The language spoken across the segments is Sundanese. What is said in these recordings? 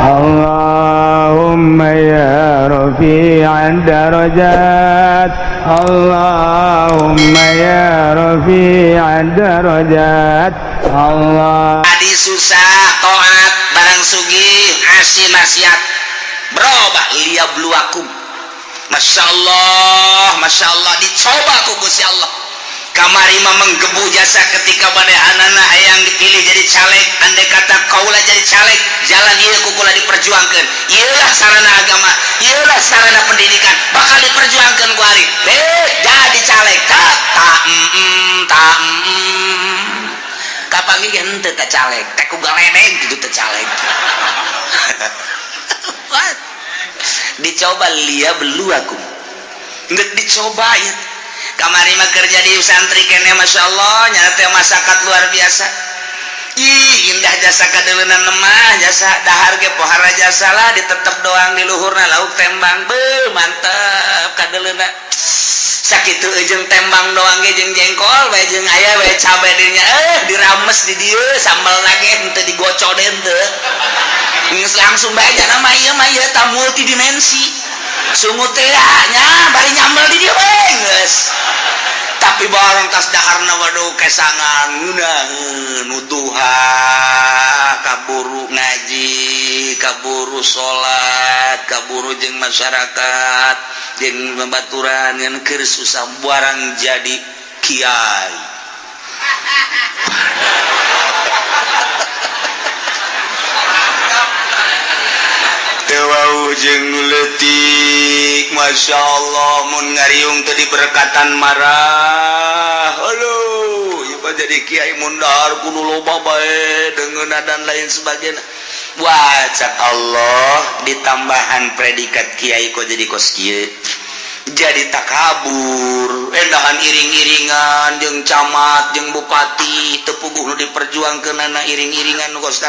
Allahumma ya rafi'ad darajat, Allahumma ya rafi'ad darajat. Allah. Adi susah taat, barang sugih asi maksiat, berubah. Liyabluwakum. Masya Allah, Masya Allah, dicoba ku Gusti Allah. Kamari mah menggebu jasa ketika anak yang dipilih jadi caleg. Andai kata kaula jadi caleg, jalan ieu ku kula diperjuangkan, iyalah sarana agama, iyalah sarana pendidikan, bakal diperjuangkan ku ari. Jadi caleg tak tak tak kapan ge henteu teh caleg teh ku galedeg gitu teh caleg. What? Dicoba, liyabluwakum. Nggak dicoba ya. Kamari mah kerja di santri kene, Masya Allah, nyata teh masyarakat luar biasa. Ih, indah jasa kadeuleunan lemah jasa dahar ge pohara jasa lah, ditetep doang di luhurna lauk tembang, be mantep kadeuleuna. Sakitu jeung tembang doang ge, jeung jengkol bae, jeung aya bae cabe dinya, dirames di dieu sambal lagi henteu digocok deui, henteu. Geus langsung bae nya mah, ieu mah ieu ta multidimensi sungut teh nya, bari nyambel di dieu bae geus. Tapi barang tas daharna, waduh, kesangan ngeunaheun nuduha, kaburu ngaji, kaburu salat, kaburu jeung masyarakat, jeung babaturan, ngan keur susah. Barang jadi kiai teu wau jeung leutik. Masya Allah, mun ngariung teu diberkatan marah. Aduh, ieu mah jadi kiai mundar kudu loba bae deungeunna dan lain sebagainya. Wah, cak Allah, ditambahan predikat kiai kok jadi kos kieu, jadi takabur, endahan iring-iringan jeung camat jeung bupati, teu puguh nu diperjuangkeunana iring-iringan nu kos.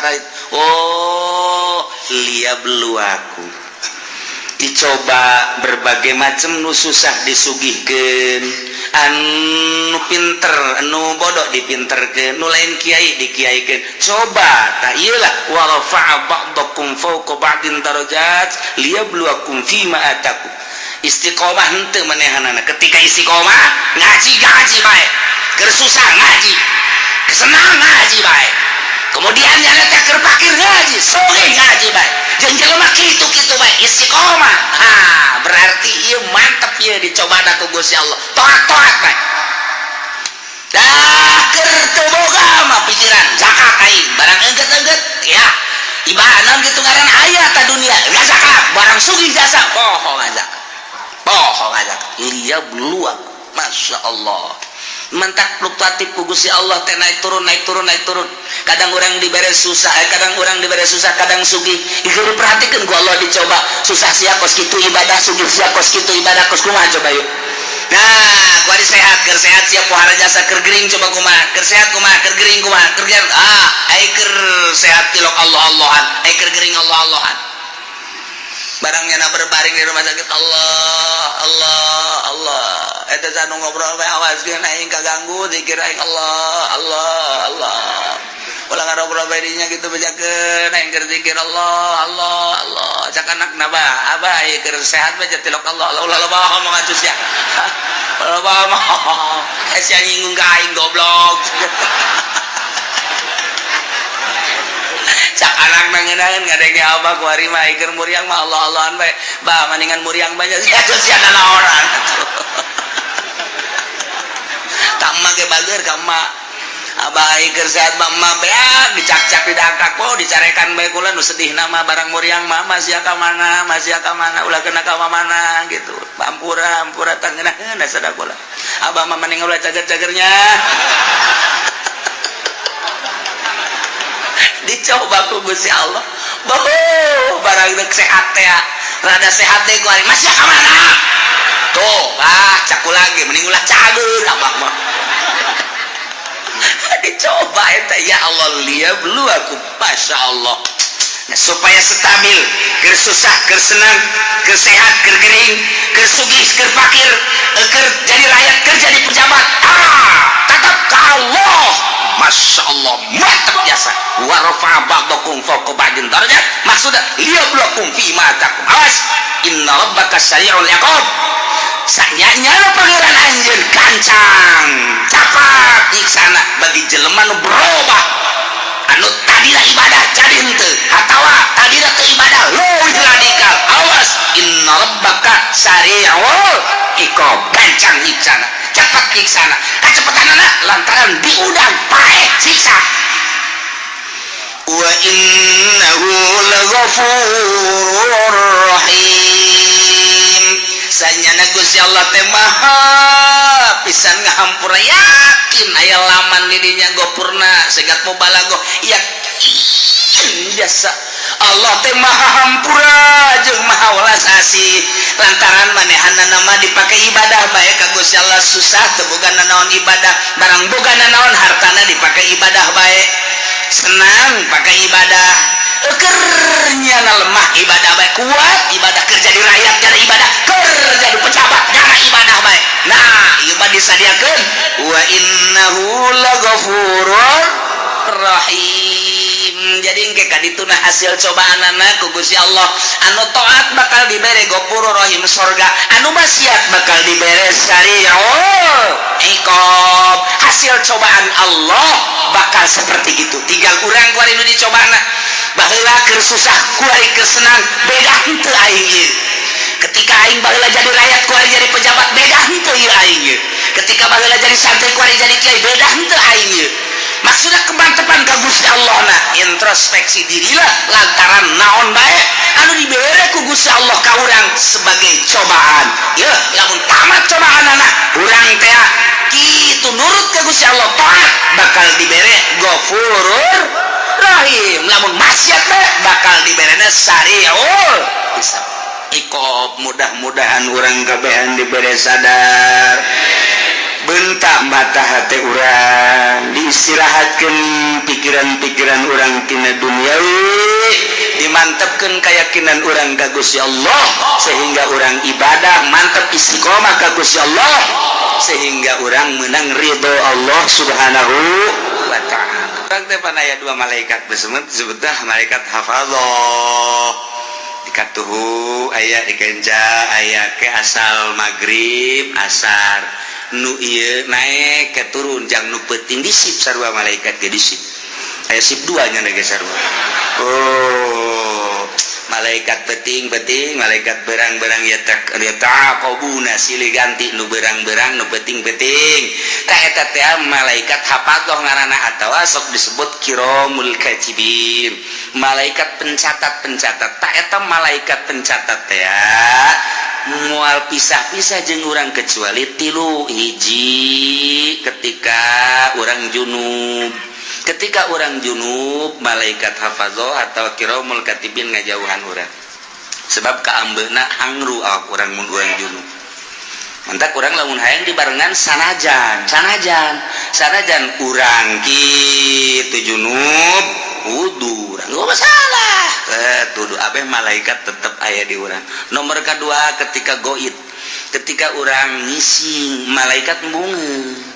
Oh, liyabluwakum. Dicoba berbagai macam, nu susah disugihkeun, anu pinter, anu bodoh dipinterkeun, nu lain kiai dikiaikeun. Coba tah iyalah, wa rafa'a ba'dakum fawqa ba'din darajat liyabluwakum fima atakum. Istiqomah henteu manehanana. Ketika istiqomah ngaji, ngaji bae, keur susah ngaji, kesenang ngaji bae, kemudian nyana teh keur pakir ngaji, sugih ngaji bae, jeung jelema kitu-kitu bae istiqomah. Ah, berarti ieu mantep, ieu dicoba ku Gusti Allah. Toat-toat bae dah. Keur teu boga mah pikiran zakat aing, barang engget-engget ya ibadah naon gitu ngaran aya ta dunia nggak zakat. Barang sugih jasa bohong zakat, bohong aja. Liyabluwakum. Masya Allah, mentak fluktuatif ku Gusti Allah teh, naik turun, naik turun, naik turun. Kadang orang dibere susah, kadang orang dibere susah, kadang sugih. Itu diperhatikan ku Allah, dicoba. Susah sia kos kitu ibadah, sugih sia kos kitu ibadah, kos kumaha coba yuk. Nah, gua di sehat, keur sehat sia pohara jasa, keur gering coba kumaha, keur sehat kumaha, keur gering kumaha, keur gering. Ah, ai keur sehat tilok Allah Allahan, ai keur gering Allah Allahan. Barangnya na berbaring di rumah sakit, Allah Allah Allah. Eta sanu ngobrol bae, awaskeun aing kaganggu zikir aing. Allah Allah Allah. Ulah ngobrol bae dinya gitu, bejakeun aing keur zikir Allah Allah Allah. Cak anak naba, abah ieu keur sehat bae tilok Allah Allah. Ulah loba omongan sia, ulah loba omong, sia nyinggung ka aing, goblok. Cak anak nangenaheun ngadenge abah ku ari mah keur muriang mah Allah Allahan bae. Bah, maningan muriang banyak sia sia nanaonan. Tak emak ge bager ka emak. Abah keur sehat mah emak beak dicakcak, didangkak, oh, dicarekan bae. Kula nu sedih nama barang muriang mah masih ka mana, masih ka mana, ulah kena ka mana gitu. Ampura, ampura, tangeunaheun sada kula. Abah mah mending ulah cager-cagernya. Dicoba ku Gusti Allah. Boh, barang dek sehat teh, rada sehat teh ku ari masih ka mana tuh. Ah, caku lagi mending ulah cager abah mah. Dicoba eta, ya Allah, liyabluwakum. Masya Allah. Nah, supaya stabil, keur susah, keur senang, keur sehat, keur gering, keur sugih, keur fakir, keur jadi rakyat, keur jadi pejabat, ah, tetap ke Allah. Masya Allah, mantap jasa. Wa rafa'a ba'dakum fawqa ba'din darajat, maksudnya liyabluwakum fi ma atakum. Awas, inna rabbaka sari'ul iqab. Sanyanya Pangeran anjeun gancang capat nyiksana bagi jelema nu berubah, anu tadina ibadah jadi henteu atawa tadina teu ibadah leuwih radikal. Awas, inna rabbaka sari'ul iqab, gancang nyiksana, cepat nyiksana. Kacepetanana lantaran diundang paeh siksa. Wa innahu laghafurur rahim. Sanyana Gusti Allah teh maha pisan ngahampura. Yakin aya laman di dinya gopurna segat mubalaghah, yakin jasa Allah teh maha hampura jeung maha welas asih, lantaran manehanna mah dipake ibadah bae ka Gusti Allah. Susah teu boga nanaon, ibadah. Barang boga nanaon, hartana dipake ibadah bae. Senang, pakai ibadah. Ekernya lemah, ibadah bae. Kuat, ibadah. Kerja di rakyat jadi ibadah, kerja di pejabat jangan ibadah bae. Nah, ieu mah disadiakeun wa innahu laghafurur rahim. Jadi engke kadituna hasil cobaanana ku Gusti Allah. Anu taat bakal dibere Ghafurur Rahim, sorga. Anu maksiat bakal dibere sari'ul iqab. Hasil cobaan Allah bakal seperti itu. Tinggal urang kuari nu dicobana. Baheula keur susah, kuari keur senang, beda henteu aing ieu? Ketika aing baheula jadi rakyat, kuari jadi pejabat, beda henteu ieu aing ieu? Ketika baheula jadi santri, kuari jadi kiai, beda henteu aing ieu? Maksudnya kemantepan ka Gusti Allah. Nah, introspeksi dirilah, lantaran naon bae anu dibere ku Gusti Allah ka urang sebagai cobaan ya. Lamun tamat cobaan anak urang teh kitu nurut ke Gusti Allah, taat, bakal dibere Ghafurur Rahim. Lamun maksiat teh bakal diberena sariul hisab, iqab. Mudah-mudahan urang kabehan dibere sadar, bentak mata hati urang, diistirahatkan pikiran-pikiran urang tina duniawi, dimantapkan keyakinan urang ka Gusti Allah, sehingga urang ibadah mantap, istiqomah ka Gusti Allah, sehingga urang menang ridho Allah Subhanahu wa Ta'ala. Urang teh pan aya dua malaikat besemet, disebutlah malaikat hafadzah. Dikatuhu aya di kenca, aya ke asal maghrib asar nu ieu naik ke turun jang nu peuting di sip sarua. Malaikat ge di sip, aya sip dua nya ge sarua. Oh, malaikat peting-peting, malaikat berang-berang ya, tak ya taqabuna, silih ganti nu berang-berang, nu peting-peting. Tah, eta teh malaikat hafadzah ngaranna atawa sok disebut kiramul katibin, malaikat pencatat-pencatat. Tah, eta malaikat pencatat teh mual pisah-pisah jeung urang kecuali tilu hiji: ketika urang junub. Ketika urang junub, malaikat hafadzah atau kiramul katibin ngajauhan urang, sebab kaambeuna hangru awak urang mun urang junub. Mantak urang lamun hayang dibarengan, sanajan sanajan sanajan urang kitu junub, wudu urang nggak masalah, tuduh abeh malaikat tetep aya di urang. Nomor kedua, ketika goib, ketika urang ngising, malaikat embungeun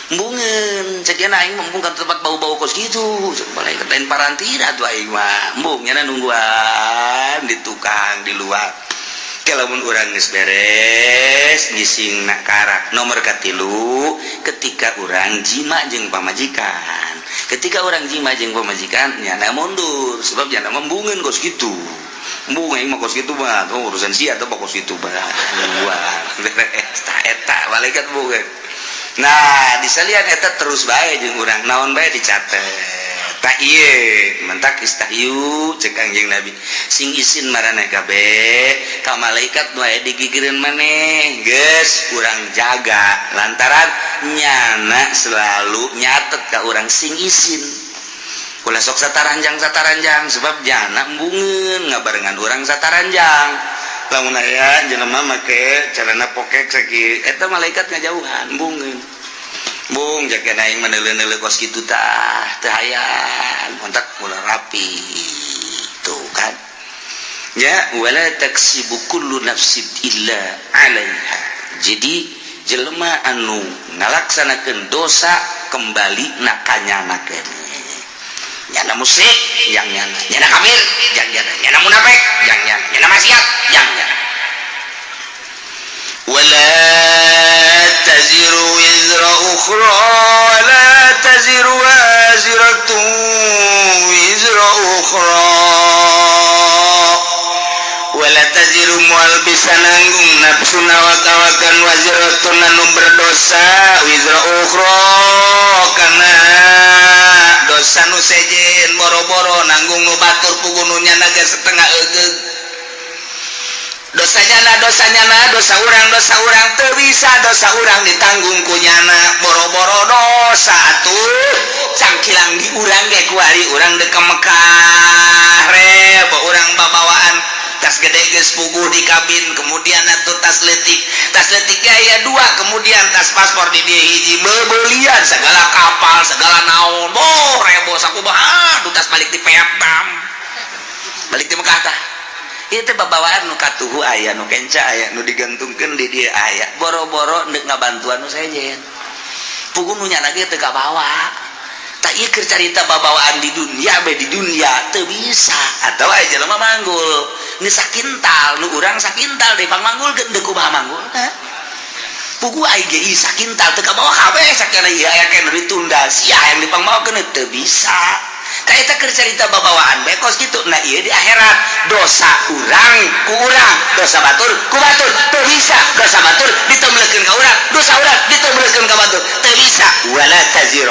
embungeun. Ceuk aing embung ka tempat bau-bau kos gitu. Cek malaikat, lain parantina tuh aing mah embung, nyana nungguan di tukang di luar. Lamun urang geus beres ngising nak karak. Nomor katilu, ketika urang jima jeung pamajikan. Ketika urang jima jeung pamajikan, nyana mundur, sebab nyana embungeun kos gitu. Embung aing mah kos gitu mah. Oh, urusan sia atau kos gitu mah nungguan beres. Tah, eta malaikat embungeun. Nah, disalian eta terus bae jeung urang, naon bae dicatet. Tak ieu mentak istahyu, cek Kangjeng Nabi, sing isin maraneh kabeh ka malaikat nu aya digigireun maneh. Geus urang jaga, lantaran nyana selalu nyatet ka urang. Sing isin, ulah sok sataranjang sataranjang, sebab jana embungeun ngabarengan urang sataranjang. Lamun aya jelema make celana pokek sakieu, eta malaikat ngajauhan, embungeun. Bung jaga aing meneule-neule kos kitu tah teu hayang kontak ulah rapi tuh kan ya. Wala taksibu kullu nafsin illa 'alaiha. Jadi jelema anu ngalaksanakeun dosa Kembali na ka nyana keneh. Nyana musyrik jang nyana, nyana kafir jang nyana, nyana munafik jang nyana, nyana maksiat jang nyana. ولا تزر وزر أخرى ولا تزر وازرة وزر أخرى. ولا تزر moal bisa nanggung نفس awak-awakan وازرة anu berdosa وزر أخرى kana dosa nu sejen. Boro-boro nanggung nu batur, puguh nu nyana ge setengah egeug dosanya na. Dosanya na, dosa urang, dosa urang teu bisa dosa urang ditanggung ku nyana. Boro-boro dosa atuh cangkilang di urang ge. Kuari urang dek ka Mekah, rebo urang babawaan tas gede geus puguh di kabin, kemudian atuh tas letik, tas letik aya dua, kemudian tas paspor di dieu hiji, bebelian segala kapal segala naon. Boh, rebo sakumaha. Aduh, tas balik di Vietnam, balik di Mekah. Tah, itu babawaan nu katuhu aya, nu kenca aya, nu digantungkeun di dieu aya. Boro-boro ndek ngabantuan nu sejen, puguh nu nyana ge teu kabawa. Tak, ieu keur carita babawaan di dunia be. Di dunia teu bisa atau aya jelema manggul nu sakintal, nu urang sakintal deh pang manggulkeun, deuk kumaha manggul? Puguh ai ge sakintal teu kabawa kabeh. Sakana ieu aya keneh ditunda sia yang dipangmawakeun, teu bisa. Eta keur carita babawaan bae kos kitu. Nah, ieu di akhirat dosa urang ku urang, dosa batur ku batur. Teu bisa dosa batur ditemblekeun ka urang, dosa urang ditemblekeun ka batur, teu bisa. ولا تزر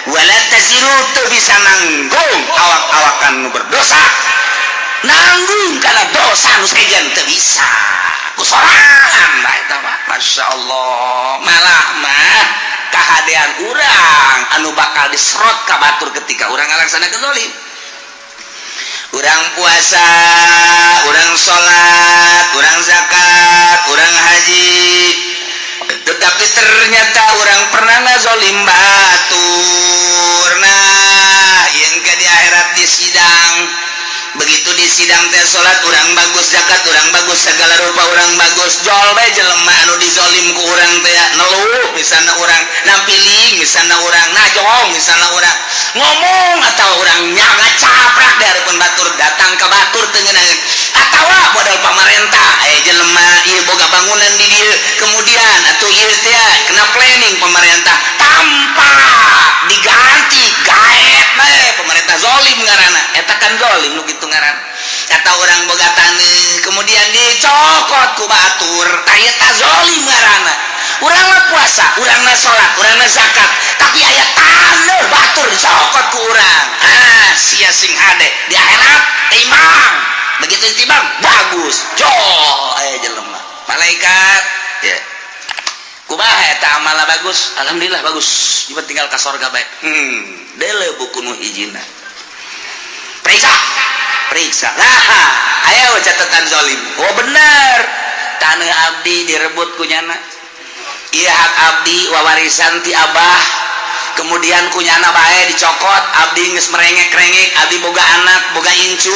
ولا تزر teu bisa nanggung awak-awakan nu berdosa, nanggung karena dosa nu sejen teu bisa ku sorangan bae eta mah. Masya Allah, malah mah kahadean urang anu bakal diserot ka batur ketika urang ngalaksanakeun zalim. Urang puasa, urang salat, urang zakat, urang haji, tetapi ternyata urang pernah ngazolim batur. Nah, yang ke di akhirat di sidang, begitu di sidang teh salat urang bagus, zakat urang bagus, segala rupa urang bagus. Jol bae jelema anu dizolim ku urang teh neluh misalnya, urang nampiling misalnya, urang najong misalnya, urang ngomong atau urang ngacaprak di hareupeun batur, datang ke batur teu ngeunaheun. Atawa modal pamarentah, aya jelema ieu boga bangunan di dieu, kemudian atuh ieu teh kena planning pemerintah tanpa diganti, gaet bae pemerintah. Zolim ngaranna eta kan, zolim nu kitu ngaranna. Atau urang boga taneuh, kemudian dicokot ku batur, tah eta zolim ngaranna. Urang mah puasa, urang mah salat, urang mah zakat, tapi aya taneuh batur dicokot ku urang. Ah, sia sing hade di akhirat timbang. Begitu timbang bagus, jol aya jelema malaikat ya, kumaha eta amalna? Bagus, alhamdulillah bagus, ieu tinggal ka sorga bae. Deuleu buku nu hijina, periksa, periksa. Nah, ayo catatan zolim. Oh, bener, tanah abdi direbut ku nyana. Iya, hak abdi wawarisan ti abah, kemudian ku nyana bae dicokot. Abdi geus merengek-rengek, abdi boga anak, boga incu,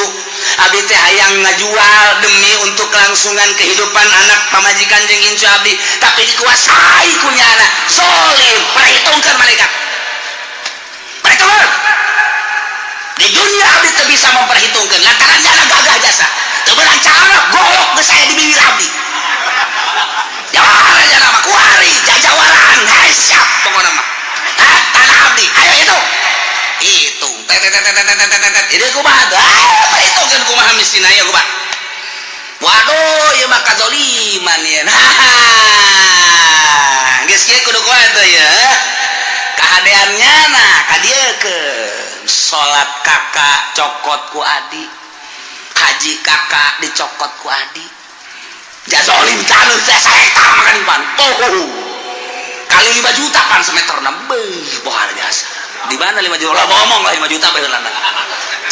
abdi teh hayang ngajual demi untuk kelangsungan kehidupan anak, pamajikan jeung incu abdi, tapi dikuasai ku nyana. Zolim. Perhitungkan malaikat, perhitungkan. Di dunia abdi teu bisa memperhitungkan lantaran nyana gagah jasa, teu meunang cara golok geus aya di bibir abdi. Jawara nyana mah kuari jajawaran. Hai, siap pokona mah. Hah, tanah abdi ayo hitung, hitung, tet tet tet tet tet tet tet. Ini kumaha tuh? Ayo perhitungkan, kumaha miskin, ayo kumaha? Waduh, ieu mah kazoliman ya. Nah, geus kieu kudu kumaha tuh ya kahadeannya? Nah, ka dieu ke salat kakak cokot ku adi, haji kakak dicokot ku adi. Jazolim taneuh teh sahektar makan pan. Oh, kali 5 juta pan semeter beuh, luar biasa. Di mana 5 juta lah, ngomong lah 5 juta bae heula.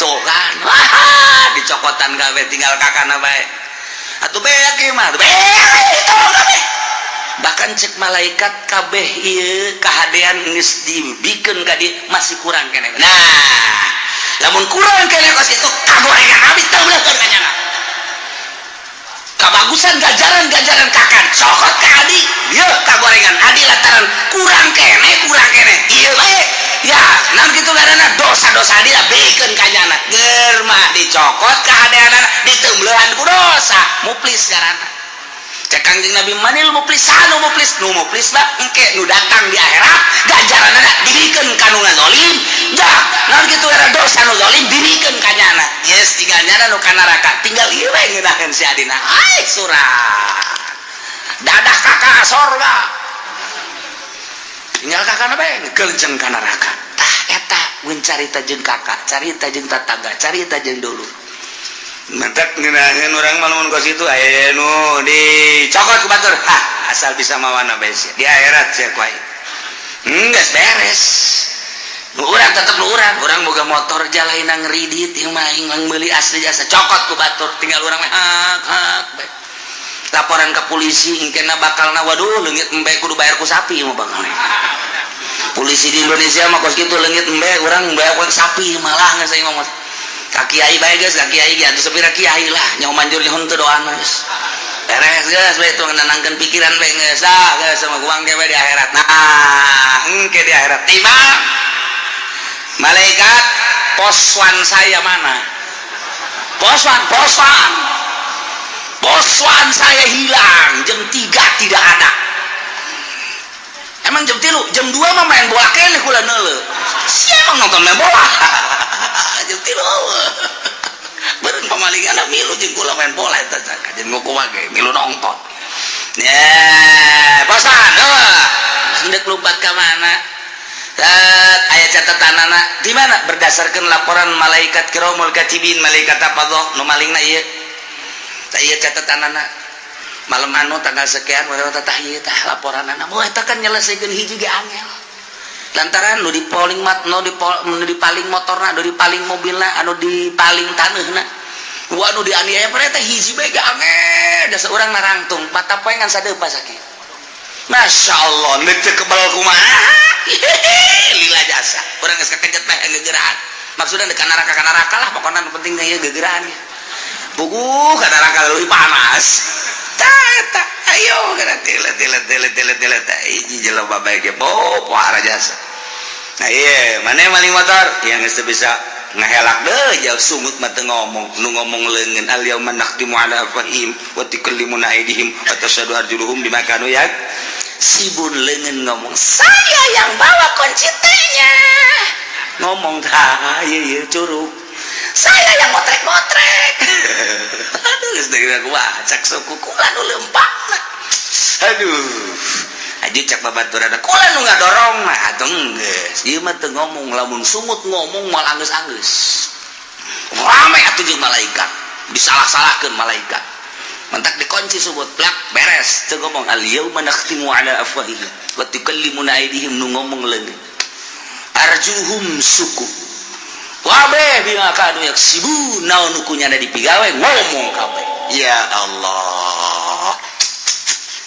Tuh kan, wah, dicokotan kabeh, tinggal kakana bae. Atuh beak ieu mah, beak itu kabeh. Bahkan cek malaikat, kabeh ieu kahadean geus dibikeun ka dieu, masih kurang keneh. Nah, lamun kurang keneh kos kitu, kagorengan abdi teu meuleukeun ka nyana. Kabagusan. Bagusan gajaran-gajaran kakak cokot ke adi, yeuh kagorengan adi lantaran kurang kene, kurang kene. Ieu bae ya, naon kitu ngaranna, dosa-dosa adi lah bikeun ka nyana. Ger mah dicokot ka hadeanana, diteumbeuhan ku dosa, muflis ngaranna. Cek Kangjeng Nabi, manil muflis, sanu muflis? Nu muflis mah engke nu datang di akhirat, ganjaranna dibikeun ka nu ngazolim. Dah, naon kitu era, dosa nu zalim dibikeun ka nyana. Yes, tinggal nyana nu ka neraka, tinggal ieu we ngeunaheun si adina. Ai surah dadah kakak sorga, tinggal kakak bae ngegelejeng ka neraka. Tah, eta mun carita jeung kakak, carita jeung tetangga, carita jeung dulu. Mentek ngeunaheun urang mah lamun kos itu aya nu dicokot ku batur. Hah, asal bisa mawana bae sia. Di akhirat sia ku aing geus beres. Nu urang tetep nu urang, urang boga motor jalaina ngeridit, ieu mah aing mah meuli asli jasa, cokot ku batur, tinggal urang mah hak hak bae. Laporan ke polisi engkena bakalna, waduh, leungit embe kudu bayar ku sapi mah bakal. Polisi di Indonesia mah kos kitu, leungit embe urang bayar ku sapi malah geus aing mah. Ka kiai bae geus, ka kiai ge atuh sapira kiai lah nyaho manjur nyaho henteu doana, geus beres, geus bae tuh nenangkeun pikiran bae, geus dah, geus sama uang ge di akhirat. Nah, engke di akhirat tiba malaikat, "Poswan saya mana? Poswan, poswan, poswan saya hilang jam 3, tidak ada." "Emang jam 3?" "Jam 2 mah main bola kene kula neuleu." "Siapa emang nonton main bola jam 3?" "Bareng pamalingan milu jeung kula main bola eta, kajian nguku ge milu nonton." Ya, poswan oh hendak lompat ka mana? Aya catatan anak di mana? Berdasarkan laporan malaikat kiramul katibin, malaikat apa nu malingna ieu. Tah, ieu catatan anak malam anu tanggal sekian, tah ieu tah laporan anak. Wah, eta kan nyelesaikeun hiji ge angel. Lantaran nu dipaling mat, nu nu dipaling motorna, nu dipaling mobilna, anu dipaling taneuhna. Wah, nu dianiaya pada teh hiji bae ge angel. Da urang narangtung mata poe ngan sadeupa sakieu. Masya Allah, teu kebal kumaha? Lila jasa. Urang geus kakejet mah gegeraan. Maksudnya ka neraka, ka neraka lah pokoknya, nu penting ieu gegeraan. Puguh ka neraka leuwih panas. Tah eta, ayo kana tile tile tile tile tile teh hiji jelema bae ge pohara jasa. Nah, iya, mana maling motor yang geus bisa ngahelak deh jauh, sungut mah teu ngomong, nu ngomong leungeun. Al yauma nakhtimu ala afwahihim wa tukallimuna aydihim wa tashhadu arjuluhum bima kanu yak sibun. Leungeun ngomong, "Saya yang bawa kunci T-nya." Ngomong tah ieu ieu curug, "Saya yang motrek-motrek." Aduh, geus deui gua cak suku kula nu leumpangna. Aduh, aja cak babaturan kula nu ngadorong mah atuh geus ieu mah teu ngomong. Lamun sungut ngomong moal anggeus-anggeus rame atuh jeung malaikat, disalah-salahkeun malaikat. Mentak dikunci sungut plak, beres, teu ngomong. Al yauma nakhtimu ala afwahihim wa tukallimuna aydihim, nu ngomong leungeun, arjuluhum suku wabe bima kanu yaksibun. Naon nu kunyana dipigawe ngomong kabeh. Ya Allah.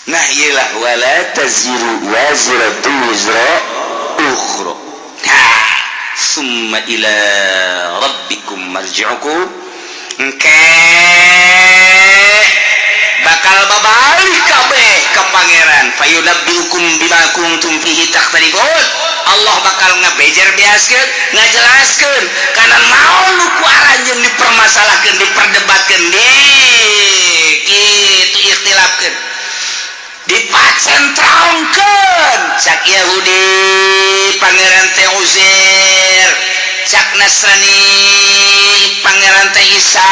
Nah, iyalah, wala taziru waziratu wizra ukhra. Ha, summa ila rabbikum marji'ukum. Engke bakal babalik kabeh ke pangeran, fayunabbiukum bima kuntum fihi takhtalifun. Allah bakal ngabejer beaskeun, ngajelaskeun kana naon nu ku aranjeun dipermasalahkeun, diperdebatkeun, di kitu ikhtilafkeun, dipacentrongkeun. Cak Yahudi pangeran teh Uzair, cak Nasrani pangeran teh Isa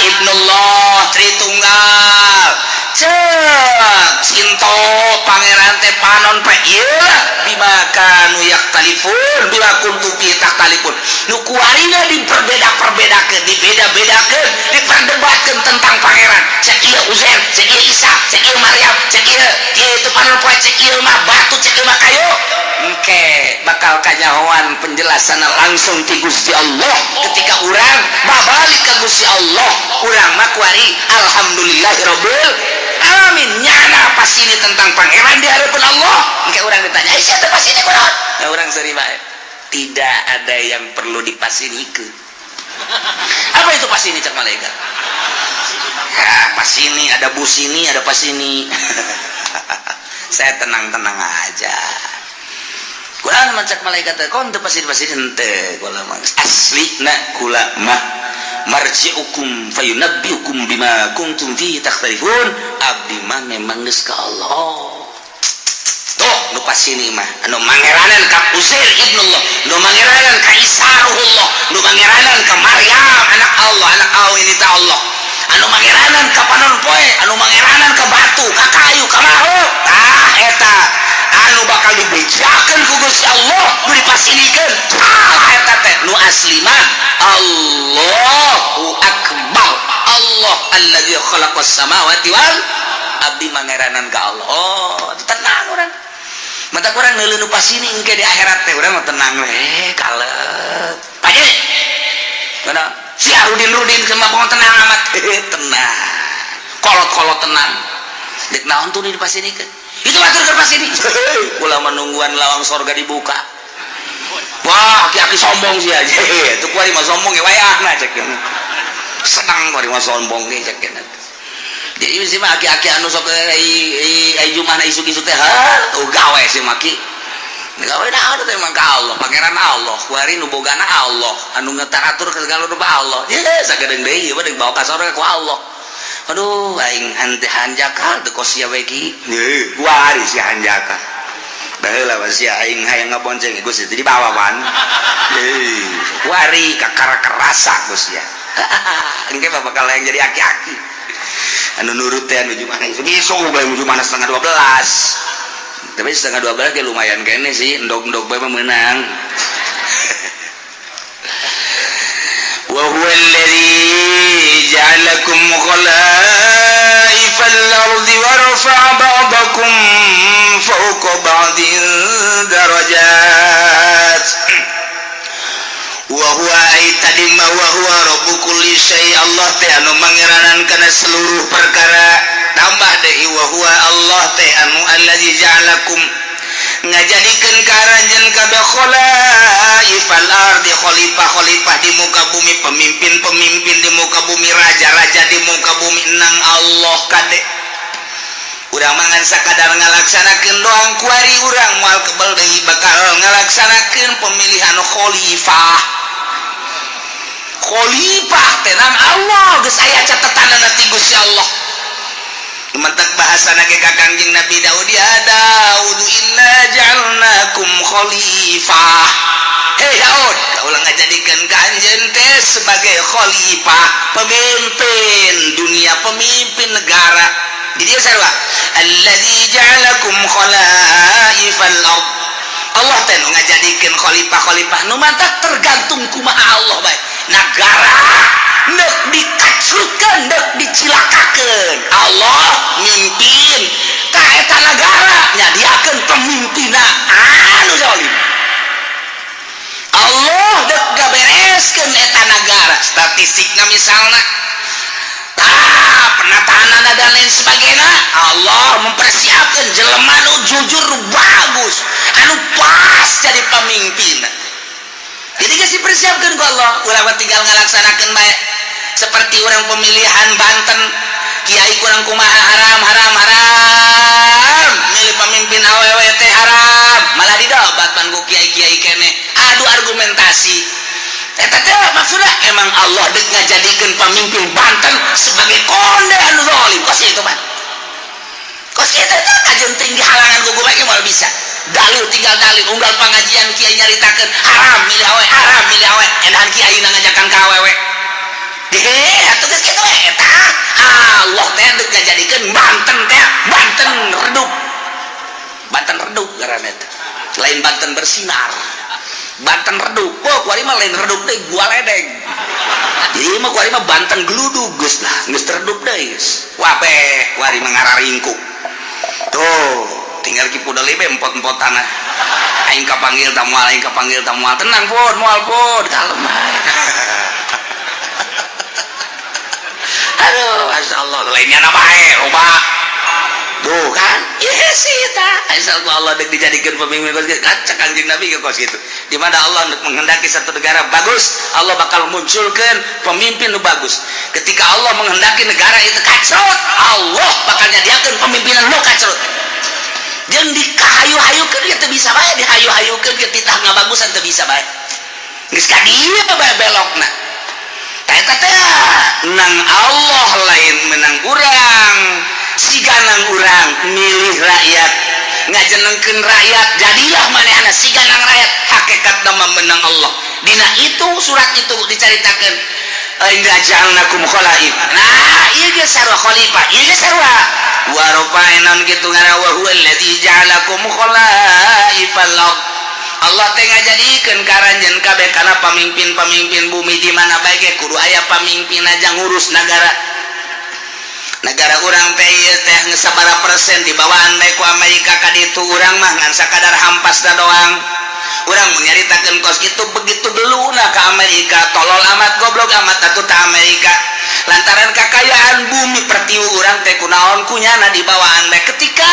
ibnullah Tritunggal, cek Sinto pangeran teh panon pe. Ieu bima kanu yaktalifun, bima kuntum fi takhtalifun, nu kuarina diperbeda-perbedakeun, dibeda-bedakeun, diperdebatkeun tentang pangeran. Cek ieu Uzair, cek ieu Isa, cek ieu Maryam, cek ieu ieu itu panon poe, cek ieu mah batu, cek ieu mah kayu. Engke bakal kanyahoan penjelasan langsung ti Gusti Allah ketika urang babalik ke Gusti Allah. Urang mah kuari alhamdulillahirabbil alamin, nyana pas ini tentang pangeran di hadapan Allah. Engke urang ditanya, "Eh, siapa pas ini kunaon?" Nah, urang seri bae, tidak ada yang perlu dipasinikeun. "Apa itu pas ini?" cek malaikat. Ya, pasini, ada busini, ada pasini. Saya tenang-tenang aja. Kula macak malaikat teh kon teu pasini-pasini henteu, kula mah asli na kula mah marji'ukum fayunabbiukum bima kuntum fihi takhtalifun. Abdi mah memang geus ka Allah. Tuh nu pasini mah anu mangeranan ka Uzair ibnullah, nu mangeranan ka Isa ruhullah, nu mangeranan ka Maryam anak Allah, anak Allah ini ta Allah, anu mangeranan ka panon poe, anu mangeranan ka batu, ka kayu, ka makhluk. Tah eta anu bakal dibejakeun ku Gusti Allah, nu dipasinikeun salah eta teh. Nu asli mah Allahu akbar, Allah alladzi khalaqas samawati wal abdi mangeranan ka Allah. Oh, tenang urang, mata kurang neuleuh nu pasini engke di akhirat teh urang mah tenang we, kalep paje mana si Rudin Rudin sama pokok tenang amat, tenang, kolot-kolot tenang. Dek naon tuh di pasinikeun itu batur ke pasini, kula menungguan lawang sorga dibuka. Wah, aki-aki sombong sih aja itu, kuari mah sombong ya, wayahna cek senang, kuari mah sombong ge cek. Jadi sih mah aki-aki anu sok ai jumahna isuk-isuk teh, ha oh gawe sih maki gawe naon teh emang ka Allah, pangeran Allah kuari, nu bogana Allah, anu ngetaratur ke segala rupa Allah. Ye sagedeung deui ieu mah deuk bawa ka sorga ku Allah. Aduh, aing hante hanjakal teu kos sia we ki. Heuh, kuari si hanjakal baheula mah sia aing hayang ngabonceng Gusti teh dibawa pan. Heuh, kuari kakara kerasa Gusti ya. Engke mah bakal yang jadi aki-aki anu nurut teh anu jumana isuk-isuk bae, jumana setengah 12, tapi setengah 12 ge lumayan kene sih, endog-endog bae mah meunang. Wa huwa alladhi ja'alakum khalaifal ardi wa rafa'a ba'dakum fawqa ba'din darajat. Wa huwa ay tadi ma wa huwa rabbu kulli syai, Allah teh anu mangeranan kana seluruh perkara. Tambah deui wa huwa Allah teh anu allazi ja'alakum ngajadikeun ka aranjeun kabeh khalaifal ardi, khalifah-khalifah di muka bumi, pemimpin-pemimpin di muka bumi, raja-raja di muka bumi. Nang Allah kade urang mangan sakadar ngalaksanakeun doang. Kuari urang moal kebel deui bakal ngalaksanakeun pemilihan khalifah. Khalifah teh nang Allah geus aya catetanana ti Gusti Allah. Mentak bahasa nage ka Kangjeng Nabi Daud, ya Daud inna ja'alnakum khalifah. Hei Daud, kaulah ngajadikeun ka anjeun teh sebagai khalifah, pemimpin dunia, pemimpin negara. Di dia sarua alladzi ja'alakum khalaifal ard, Allah teh nu ngajadikeun khalifah-khalifah nu mantak tergantung kumaha Allah bae. Nagara nek dikacrutkeun, nek dicilakakeun, Allah mimpin ka eta nagara, nyadiakeun pemimpinna anu zalim. Allah dek gabereskeun eta nagara, statistikna misalna tah penataan dan lain sebagainya, Allah mempersiapkan jelema nu jujur, nu bagus, anu pas jadi pemimpin. Jadi geus dipersiapkan ku Allah, urang mah tinggal ngalaksanakeun bae. Seperti orang pemilihan Banten, kiai kurang kumaha, haram haram haram milih pemimpin awewe teh haram, malah didobat pan ku kiai-kiai kene adu argumentasi. Eta teh maksudnya emang Allah dek ngajadikeun pemimpin Banten sebagai konde anu zalim, kos itu mah kos itu teh kajeun tinggi halangan ku bae moal bisa. Dalil tinggal dalil, unggal pengajian kiai nyaritakeun haram milih awe, haram milih awe, edahan kiai ngajakan ka awewe deh atuh geus kitu we. Eta Allah teh dek ngajadikeun Banten teh Banten redup, Banten redup ngaranna teh, lain Banten bersinar, Banten redup. Oh, kuari mah lain redup deui, gua ledeng. Jadi mah kuari mah Banten geludug geus lah, geus redup deui geus. Wabeh kuari mah ngararingkuk. Tuh, tinggal ki pudeli be empot-empot tanah. Aing kapanggil ta moal, aing kapanggil ta moal. Tenang pun, moal pun, kalem. Aduh, masyaallah, lainnya na bae, loba. Tuh kan, iya sih ta. Asal Allah dek dijadikan pemimpin kos kitu. Kan cek Kanjeng Nabi ke kos kitu. Di mana Allah menghendaki satu negara bagus, Allah bakal munculkan pemimpin nu bagus. Ketika Allah menghendaki negara itu kacrut, Allah bakal nyadiakeun pemimpinan nu kacrut. Jeung dikahayu-hayukeun ge teu bisa bae, dihayu-hayukeun ge titah ngabagusan teu bisa bae. Geus ka dieu bae belokna. Tah eta teh nang Allah, lain menang urang. Siga nang urang milih rakyat, ngajenengkeun rakyat, jadilah manehna siga nang rakyat, hakikatna mah menang Allah. Dina itu surat itu dicaritakeun, inna ja'alnakum khalaif. Nah, ieu ge sarua khalifah, ieu ge sarua wa rafa'na kitu ngaran wa huwa allazi ja'alakum khalaifal ard. Allah teh ngajadikeun karanjeun kabeh kana pamimpin-pamimpin bumi. Di mana bae ge kudu aya pamimpin aja ngurus negara. Negara urang teh ieu teh geus sabaraha persen dibawaan bae ku Amerika ka ditu. Urang mah ngan sakadar hampasna doang. Urang mun nyaritakeun kos kitu, begitu geluna ka Amerika, tolol amat, goblok amat atuh ta Amerika, lantaran kakayaan bumi pertiwi urang teh kunaon kunyana dibawaan bae. Ketika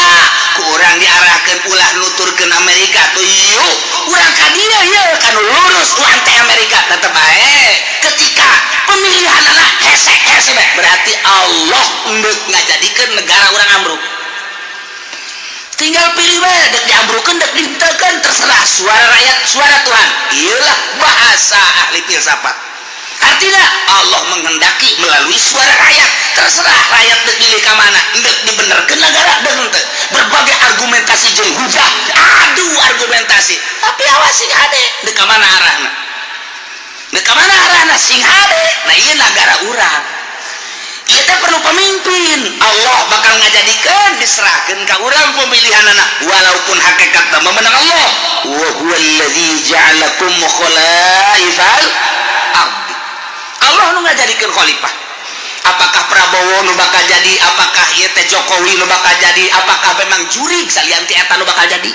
ku urang diarahkeun ulah nuturkeun Amerika tuh, yuk urang ka dieu, yeuh kanu lurus urang teh Amerika, tetep bae ketika pemilihan anak hese hese bae, berarti Allah endek ngajadikeun negara urang ambruk. Tinggal pilih bae, dek diambrukeun, dek dihenteukeun, terserah. Suara rakyat suara Tuhan, iyalah bahasa ahli filsafat. Artinya Allah menghendaki melalui suara rakyat, terserah rakyat dek pilih ka mana, dek dibenerkeun negara dek henteu. Berbagai argumentasi jeung hujah, adu argumentasi, tapi awas, sing hade dek ka mana arahna, dek ka mana arahna, sing hade. Nah, ieu negara urang ieu teh perlu pemimpin. Allah bakal ngajadikeun, diserahkeun ka urang pemilihan anak, walaupun hakikatna memenang Allah. Wa huwallazi ja'alakum khalaifal ardi. Allah nu ngajadikeun khalifah. Apakah Prabowo nu bakal jadi, apakah ieu teh Jokowi nu bakal jadi, apakah memang jurig salian ti eta nu bakal jadi,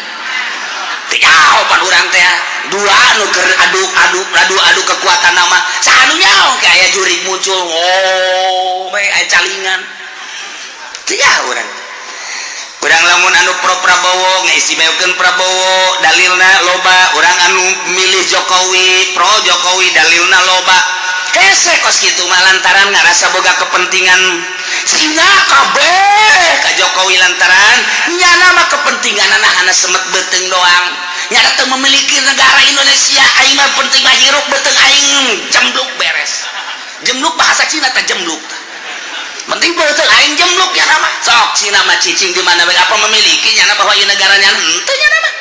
teu pan urang teh dua nu keur adu adu adu adu kekuatan nama saha nu nyaho kayak jurig muncul, oh bae aya calingan. Teu nyaho urang. Urang lamun anu pro Prabowo ngaistimewakeun Prabowo, dalilna loba. Urang anu milih Jokowi, pro Jokowi, dalilna loba. Hese kos kitu mah lantaran ngarasa boga kepentingan. Cina kabeh ka Jokowi lantaran nyana mah kepentingan anak semet beuteung doang, nyana teu memiliki negara Indonesia. Aing mah penting mah hirup, beuteung aing jembluk, beres. Jembluk bahasa Cina teh jembluk, penting beuteung aing jembluk ya nama. Sok Cina mah cicing di mana bae, apa memiliki nyana bahwa ieu negaranya? Henteu nyana mah,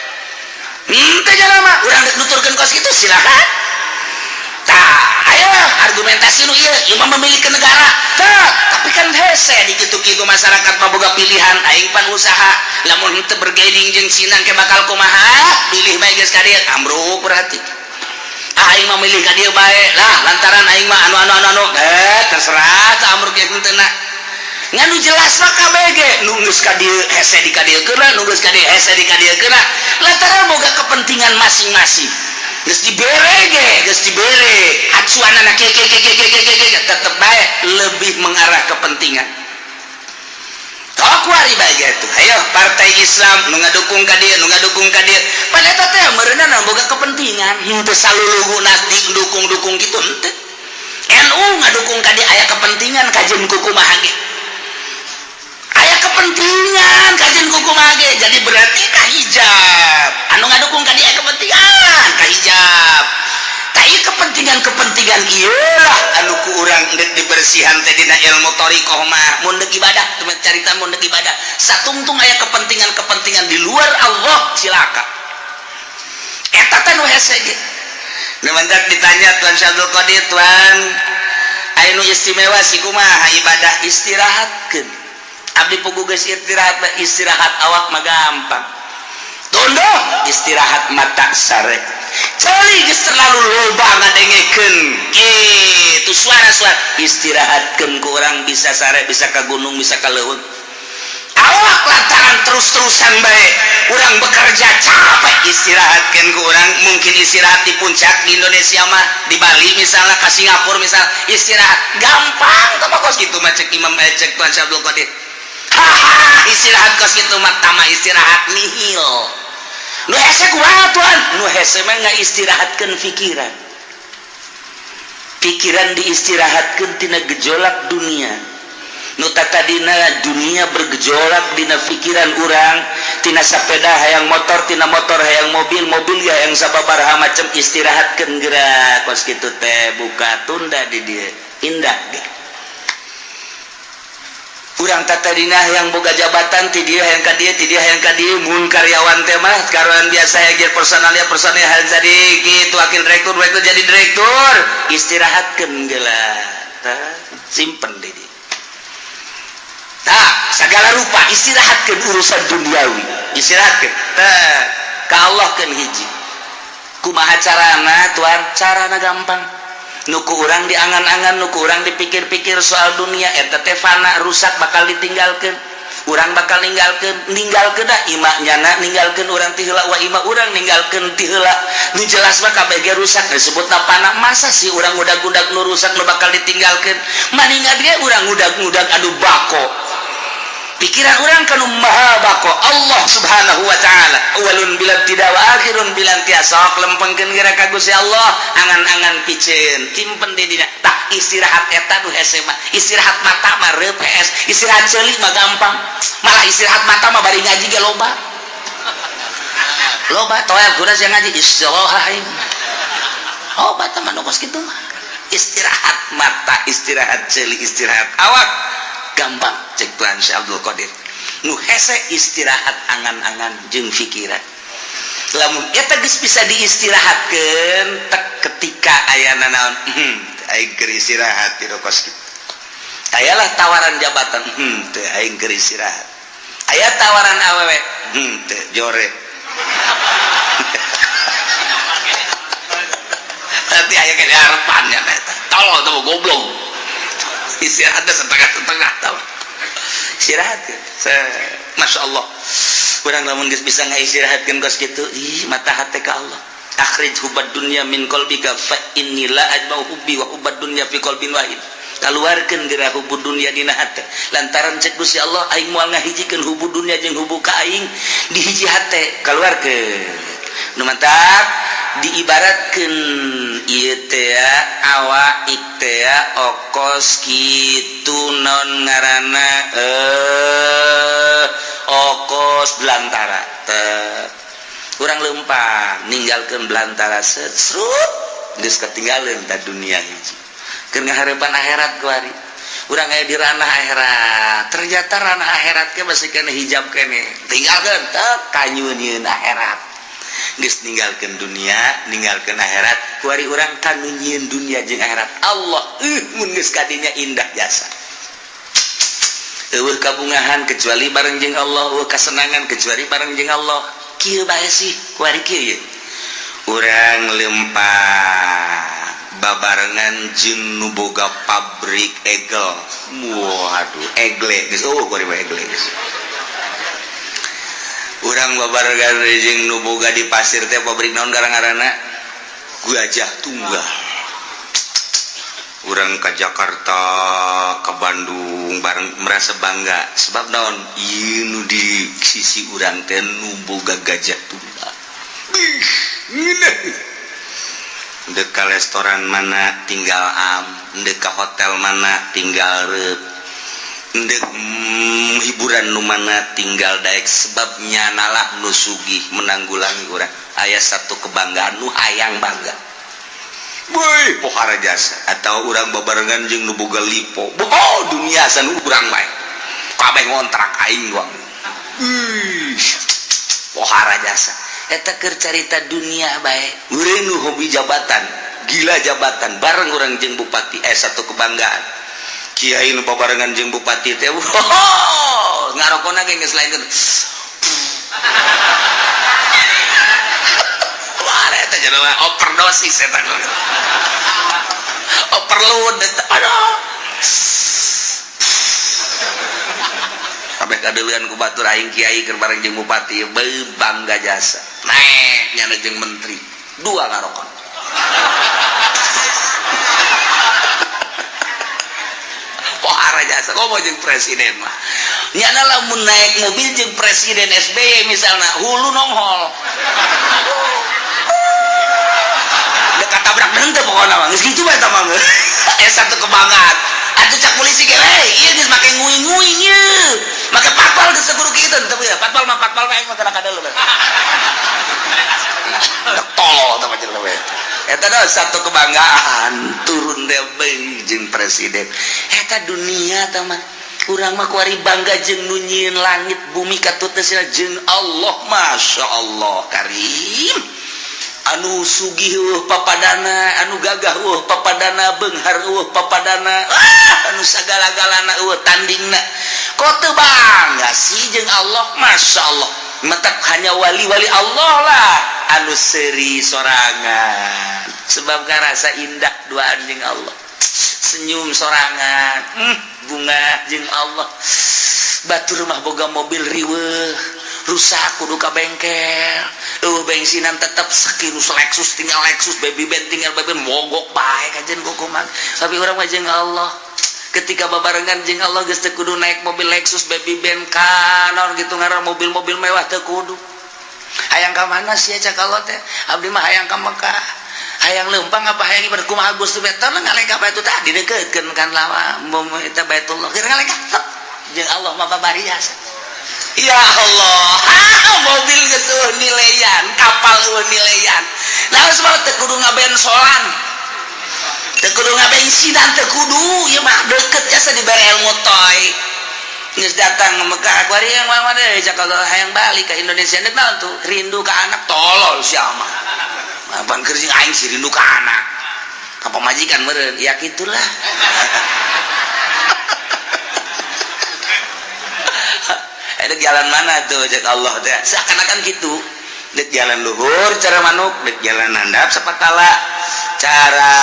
henteu nyana mah. Urang dek nuturkeun kos kitu silakan. Tah, ayo argumentasi nu ieu, ieu mah memiliki negara. Tah, tapi kan hese di kitu-kitu, masyarakat mah boga pilihan. Aing pan usaha, lamun henteu bergaining jeung Cina ke bakal kumaha? Pilih bae geus ka dieu ambruk, berarti ah aing mah milih ka dieu bae lah, lantaran aing mah anu anu anu anu, eh terserah tah ambruk ge henteu na. Ngan nu jelas mah KBG nu geus ka dieu hese di ka dieu keuna, nu geus ka dieu hese di ka dieu keuna, lantaran boga kepentingan masing-masing. Geus dibere ge, geus dibere acuanana ke ke ke ke ke ke ke, tetep bae lebih mengarah kepentingan. Kuari bae gitu. Ayo partai Islam nu ngadukung ka dieu, nu ngadukung ka dieu, pada eta teh meureunna boga kepentingan, henteu saluluguna dukung-dukung gitu, henteu. NU ngadukung ka dieu aya kepentingan, kajeun kumaha ge aya kepentingan, kajeun kumaha ge. Jadi berarti ka hijab anu ngadukung ka dieu aya kepentingan ka hijab. Tak ieu kepentingan-kepentingan ieu lah anu ku urang deuk dibersihan teh dina ilmu thariqah mah. Mun deuk ibadah, carita mun deuk ibadah satungtung aya kepentingan-kepentingan di luar Allah, cilaka. Eta teh nu hese ge. Nu mantak ditanya Tuan Syabdul Qadir, "Tuan, aya nu istimewa sih kumaha ibadah?" "Istirahatkeun abdi pugu geus istirahat. Istirahat awak mah gampang, tunduh, istirahat mata sare. Ceuli geus terlalu loba ngadengekeun kitu suara-suara, istirahatkeun ku urang bisa sare, bisa ka gunung, bisa ka leuweung awak, lantaran terus-terusan bae urang bekerja capek. Istirahatkeun ku urang mungkin istirahat di puncak di Indonesia mah, di Bali misalnya, ke Singapura misalnya, istirahat gampang. Tah, kos kitu mah cek Imam, cek Tuan Syabdul Qadir. Haha, istirahat kos kitu mah tama istirahat nihil. Nu hese kumaha, Tuan? Nu hese mah ngaistirahatkeun pikiran. Pikiran diistirahatkeun tina gejolak dunia. Nu tadina dunia bergejolak dina pikiran urang, tina sepeda hayang motor, tina motor hayang mobil, mobil ya yang sababaraha macam, istirahatkeun gerak kos kitu teh, buka tunda di dieu indah ge. Urang tadina yang boga jabatan, ti dieu hayang ka dieu, ti dieu hayang ka dieu. Mun karyawan teh mah karyawan biasa ya, jadi personalnya personil hayang jadi kitu, wakil direktur, direktur, jadi direktur, istirahatkeun geula. Tah, simpen di dieu. Tah, segala rupa istirahatkeun urusan duniawi, istirahatkeun tah ka Allah keun hiji. Kumaha carana, Tuan? Carana gampang. Nu ku urang diangan-angan, nu ku urang dipikir-pikir soal dunia eta teh fana, rusak, bakal ditinggalkeun. Urang bakal ninggalkeun, ninggalkeun dah ima nyana ninggalkeun urang ti heula, wa ima urang ninggalkeun ti heula. Nu jelas mah kabeh ge rusak, disebutna fana. Masa sih urang ngudag-ngudag nu rusak, nu bakal ditinggalkeun? Maningan ge urang ngudag-ngudag anu bako. Pikiran urang kanu maha bako, Allah Subhanahu wa Ta'ala, awalun bila tidak wa akhirun bila intiha. Sok lempengkeun geura ka Gusti Allah, angan-angan piceun simpen di dina. Tak istirahat eta nu hese mah. Istirahat mata mah reup PS, istirahat ceuli mah gampang. Malah istirahat mata mah bari ngaji ge loba loba toel kuda sia ngaji istirahat aing. Loba teman nu kos kitu mah. Istirahat mata, istirahat ceuli, istirahat awak gampang cek Tuhan Syekh Abdul Qadir. Nu hese istirahat angan-angan jeung pikiran. Lamun eta geus bisa diistirahatkeun tek, ketika ayana naon, aing keur istirahat di kos kitu. Ayalah tawaran jabatan, teu, aing keur istirahat. Aya tawaran awewe, teu, jore. Nanti aya ke harapannya eta. Tolol tuh, goblok. Istirahatnya setengah-setengah tau. Istirahat ya. Masya Allah. Urang lamun geus bisa ngaistirahatkeun kos kitu, ih, mata hati ka Allah. Akhrij hubbad dunya min qalbika fa inni la ajma'u hubbi wa hubbad dunya fi qalbin wahid. Kaluarkeun geura hubbu dunya dina hate. Lantaran cek Gusti Allah, aing moal ngahijikeun hubbu dunya jeung hubbu ka aing di hiji hate. Kaluarkeun. Nu mantap diibaratkeun ieu teh awak teh okos kitu, non ngaranna okos belantara teh. Urang lempang ninggalkeun belantara, set serut geus ketinggalan ta dunia hiji. Keur ngaharepan akhirat kuari. Urang aya di ranah akhirat. Ternyata ranah akhirat ke masih kena hijab kene. Tinggalkeun teh kanyunieun akhirat. Geus ninggalkeun dunia, ninggalkeun akhirat, kuari urang kanu nyieun dunia jeung akhirat. Allah, mun geus kadinya indah jasa. Eueuh kabungahan kecuali bareng jeung Allah, eueuh kasenangan kecuali bareng jeung Allah. Kieu bae sih kuari kieu ye. Urang lempang babarengan jeung nu boga pabrik egel. Waduh, egle geus eueuh kuari mah, egle geus. Urang babarengan jeung nu boga di pasir teh pabrik naon garang-garana? Gajah Tunggal. Urang ke Jakarta, ke Bandung bareng merasa bangga sebab naon? Ieu nu di sisi urang teh nu boga Gajah Tunggal. Ih, ngeunah. Dek ka restoran mana tinggal am, dek ka hotel mana tinggal reup, dek hiburan nu mana tinggal daek, sebabnya nalah nu sugih menanggulangi urang. Aya satu kebanggaan nu hayang bangga. Woi, pohara jasa. Atau urang babarengan jeung nu boga lipo. Oh, dunia san urang bae. Kabeh ngontrak aing gua. Ih, pohara jasa. Eta keur carita dunia bae. Urang nu hobi jabatan, gila jabatan, bareng urang jeung bupati, satu kebanggaan. Kiai nu babarengan jeung bupati teh, oh, ngarokona ge geus lain. Wah, eta jelema overdosis eta. Overload eta. Aduh. Kabeh kadeuleun ku batur, aing kiai keur bareng jeung bupati, beuh bangga jasa. Naek nyana jeung menteri, dua ngarokon. Pohara. Tara jasa komo jeung presiden mah. Nyana lamun naik mobil jeung presiden SBY misalna hulu nonghol. Dek tabrak henteu pokona mah. Geus kitu bae eta mah. Satu kebanggaan. Atuh cak polisi ge, "Hei, ieu geus make nguing-nguing ieu. Make patpal geus teu kudu kitu teu ya. Patpal mah patpal mah aing mah kana kadeuleu." Tolol teh mah jelema. Eta dah satu kebanggaan turun deh jeung presiden. Eta dunia teh mah. Urang mah kuari bangga jeung nu nyieun langit bumi katut jeung Allah. Masya Allah Karim. Anu sugih eueuh papadana, anu gagah eueuh papadana, beunghar eueuh papadana, anu sagala-galana eueuh tandingna. Kok teu bangga sih jeung Allah? Masya Allah. Matak hanya wali-wali Allah lah anu seuri sorangan. Sebab ngarasa indah duaan jeung Allah. Senyum sorangan, bunga jeung Allah. Batur mah boga mobil riweuh, rusak kudu ka bengkel. Eueuh bensinan tetep sakirus Lexus tinggal Lexus, baby band tinggal baby band, mogok bae kajen kukuman. Tapi urang mah jeung Allah. Ketika babarengan jeung Allah geus teu kudu naik mobil Lexus, baby band, kanon gitu ngaran mobil-mobil mewah teu kudu. Hayang ka mana sih cak Allah teh? Abdi mah hayang ka Mekah. Hayang leumpang apa hayang ibadah kumaha Gusti teh? Tah ngalengkah bae tah didekeutkeun kan lawa eta Baitullah. Keur ngalengkah jeung Allah mah babarias. Ya Allah, mobil geus eueuh nileyan, kapal eueuh nileyan. Nah, sebab teu kudu ngabensolan. Teu kudu ngabensinan, teu kudu, ieu mah deket jasa dibere ilmu toy. Geus datang ke Mekah, kuari yang mah deh cak Allah hayang balik ke Indonesia deuk naon tuh? Rindu ka anak tolol sia mah. Apaan keur jeung aing sih rindu ka anak. Ka pamajikan meureun, ya kitulah. Ada jalan mana tuh cek Allah teh? Seakan-akan gitu. Dek jalan luhur cara manuk, dek jalan handap sapatala cara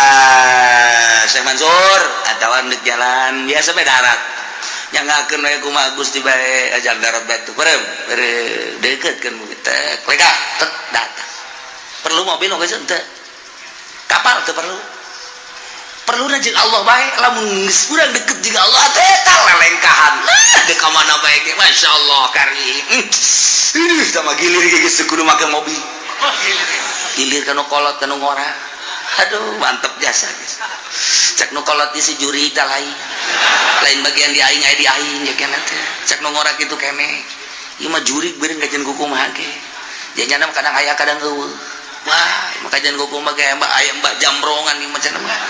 Syekh Mansur atawa dek jalan biasa bae darat. Nyangakeun we kumaha Gusti bae ajar darat batu. Perem, deukeutkeun teh lega tet datang. Perlu mobil geus henteu. Kapal teu perlu. Perlu jeung Allah bae lamun geus urang deket jeung Allah teh tah lelengkahan. Dek ka mana bae ge masyaallah karim. Ih, tah gilir ge geus kudu make mobil. Gilir ka nu kolot ka nu ngora. Aduh, mantep jasa geus. Cek nu kolot di si juri tah lain. Lain bagian di aing aya di aing ya kana teh. Cek nu ngora kitu keneh. Ieu mah jurig beureun kajian kumaha ge. Janyana mah kadang aya kadang eueuh. Wah, maka jangan kumaha ge mbak aya mbak jamrongan ieu mah cenah mah.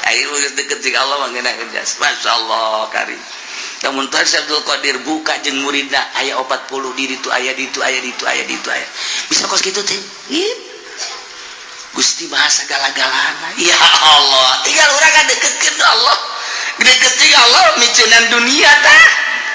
Ayo geus deket jeung Allah mah ngeunah jas. Masyaallah karim. Lamun Tuhan Syekh Abdul Qadir buka jeung muridna aya 40 di ditu aya di ditu aya di ditu aya di ditu aya. Bisa kos kitu teh. Gusti maha sagala-galana. Ya Allah, tinggal urang ka deketkeun Allah. Deket jeung Allah miceunan dunia tah.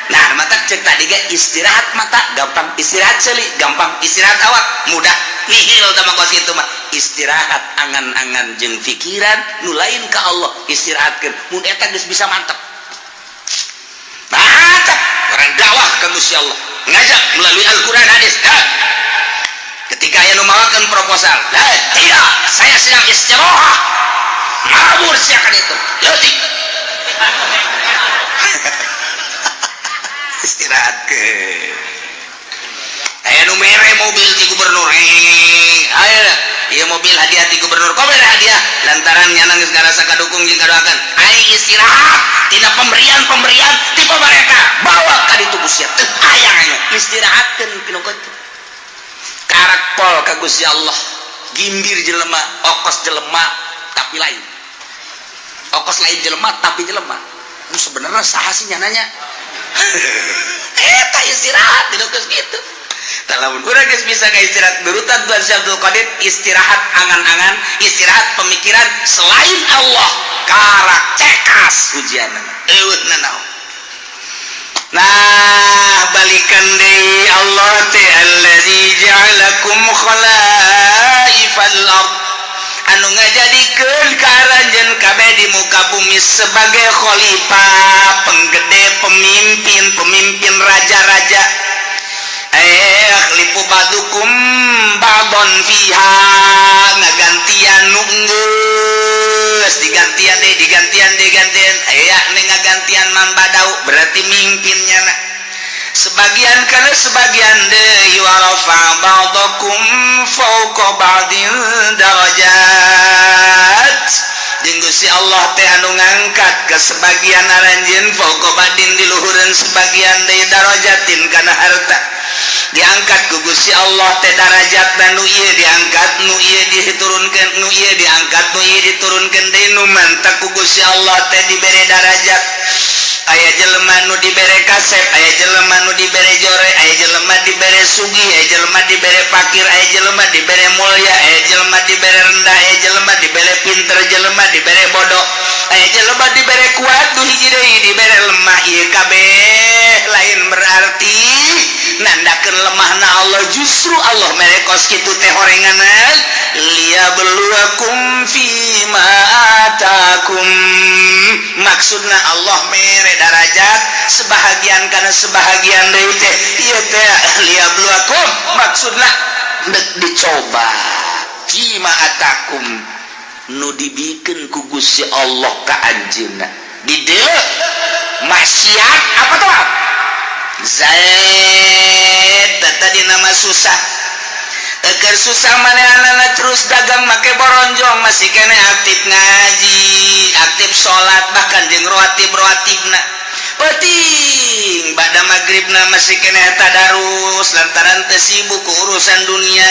Nah, mata cek tadi ge istirahat mata gampang, istirahat ceuli gampang, istirahat awak mudah. Nihil tah mah kos kitu mah. Istirahat angan-angan jeung pikiran nu lain ka Allah istirahatkeun. Mun eta geus bisa mantep. Mantap, orang dakwah ka Gusti Allah, ngajak melalui Al-Qur'an hadis. Nah, ketika aya nu mawakeun proposal, nah, tidak, saya sedang istirahat. Ngabur siakan itu. Leutik. Istirahat ke. Aya nu mere mobil ti gubernur. Aya ieu mobil hadiah ti gubernur. Kok mere hadiah? Lantaran nya geus ngarasa kadukung jeung kadoakan. Aing istirahat tina pemberian-pemberian ti pamarentah. Bawa ka ditu Gusti. Teu hayang aing istirahatkeun kinu kitu. Karak pol ka Gusti Allah. Gimbir jelema, okos jelema tapi lain. Okos lain jelema tapi jelema. Nu sebenarnya saha sih nyananya? Eta istirahat dinu geus kitu. Lamun urang geus bisa ka istirahat nurutan Tuhan Syekh Abdul Qadir, istirahat angan-angan, istirahat pemikiran selain Allah, karak cekas ujianna. Eueuh nanaon. Nah, balikan deui Allah teh allazi ja'alakum khalaifal ard. Anu ngajadikeun ka aranjeun kabeh di muka bumi sebagai khalifah, penggede, pemimpin, pemimpin raja-raja. Yakhlifu ba'dukum ba'don fiha, ngagantian nu geus digantian deui, digantian deui, digantian. Aya nu ngagantian man badau, berarti mimpin nyana sebagian karena sebagian deui. Wa rafa ba'dakum fawqa ba'din darajat, jeung Gusti Allah teh anu ngangkat ke sebagian aranjeun, fawqa ba'din, di luhureun sebagian deui, darajatin, kana harta. Diangkat ku Gusti Allah teh darajat, dan nu ieu diangkat, nu ieu diturunkeun, nu ieu diangkat, nu ieu diturunkeun deui. Nu mantak ku Gusti Allah teh dibere darajat, aya jelema nu dibere kasep, aya jelema nu dibere jore, aya jelema dibere sugih, aya jelema dibere fakir, aya jelema dibere mulia, aya jelema dibere rendah, aya jelema dibere pinter, jelema dibere bodoh, aya jelema dibere kuat, nu hiji deui dibere lemah. Ieu kabeh lain berarti nandakeun lemahna Allah, justru Allah mere kos kitu teh horenganan liyabluwakum fima atakum. Maksudna Allah mere darajat sebahagian karena sebahagian deui teh ieu teh liyabluwakum, maksudna dek dicoba, fima atakum, nu dibikeun ku Gusti Allah ka anjeunna. Di dieu maksiat apa tuh? Zaid tadi nama susah. Eker susah manehna terus dagang make boronjong, masih kene aktif ngaji, aktif salat, bahkan jeung rawatib rawatibna penting. Ba'da maghribna masih kene tadarus lantaran teu sibuk ku urusan dunia.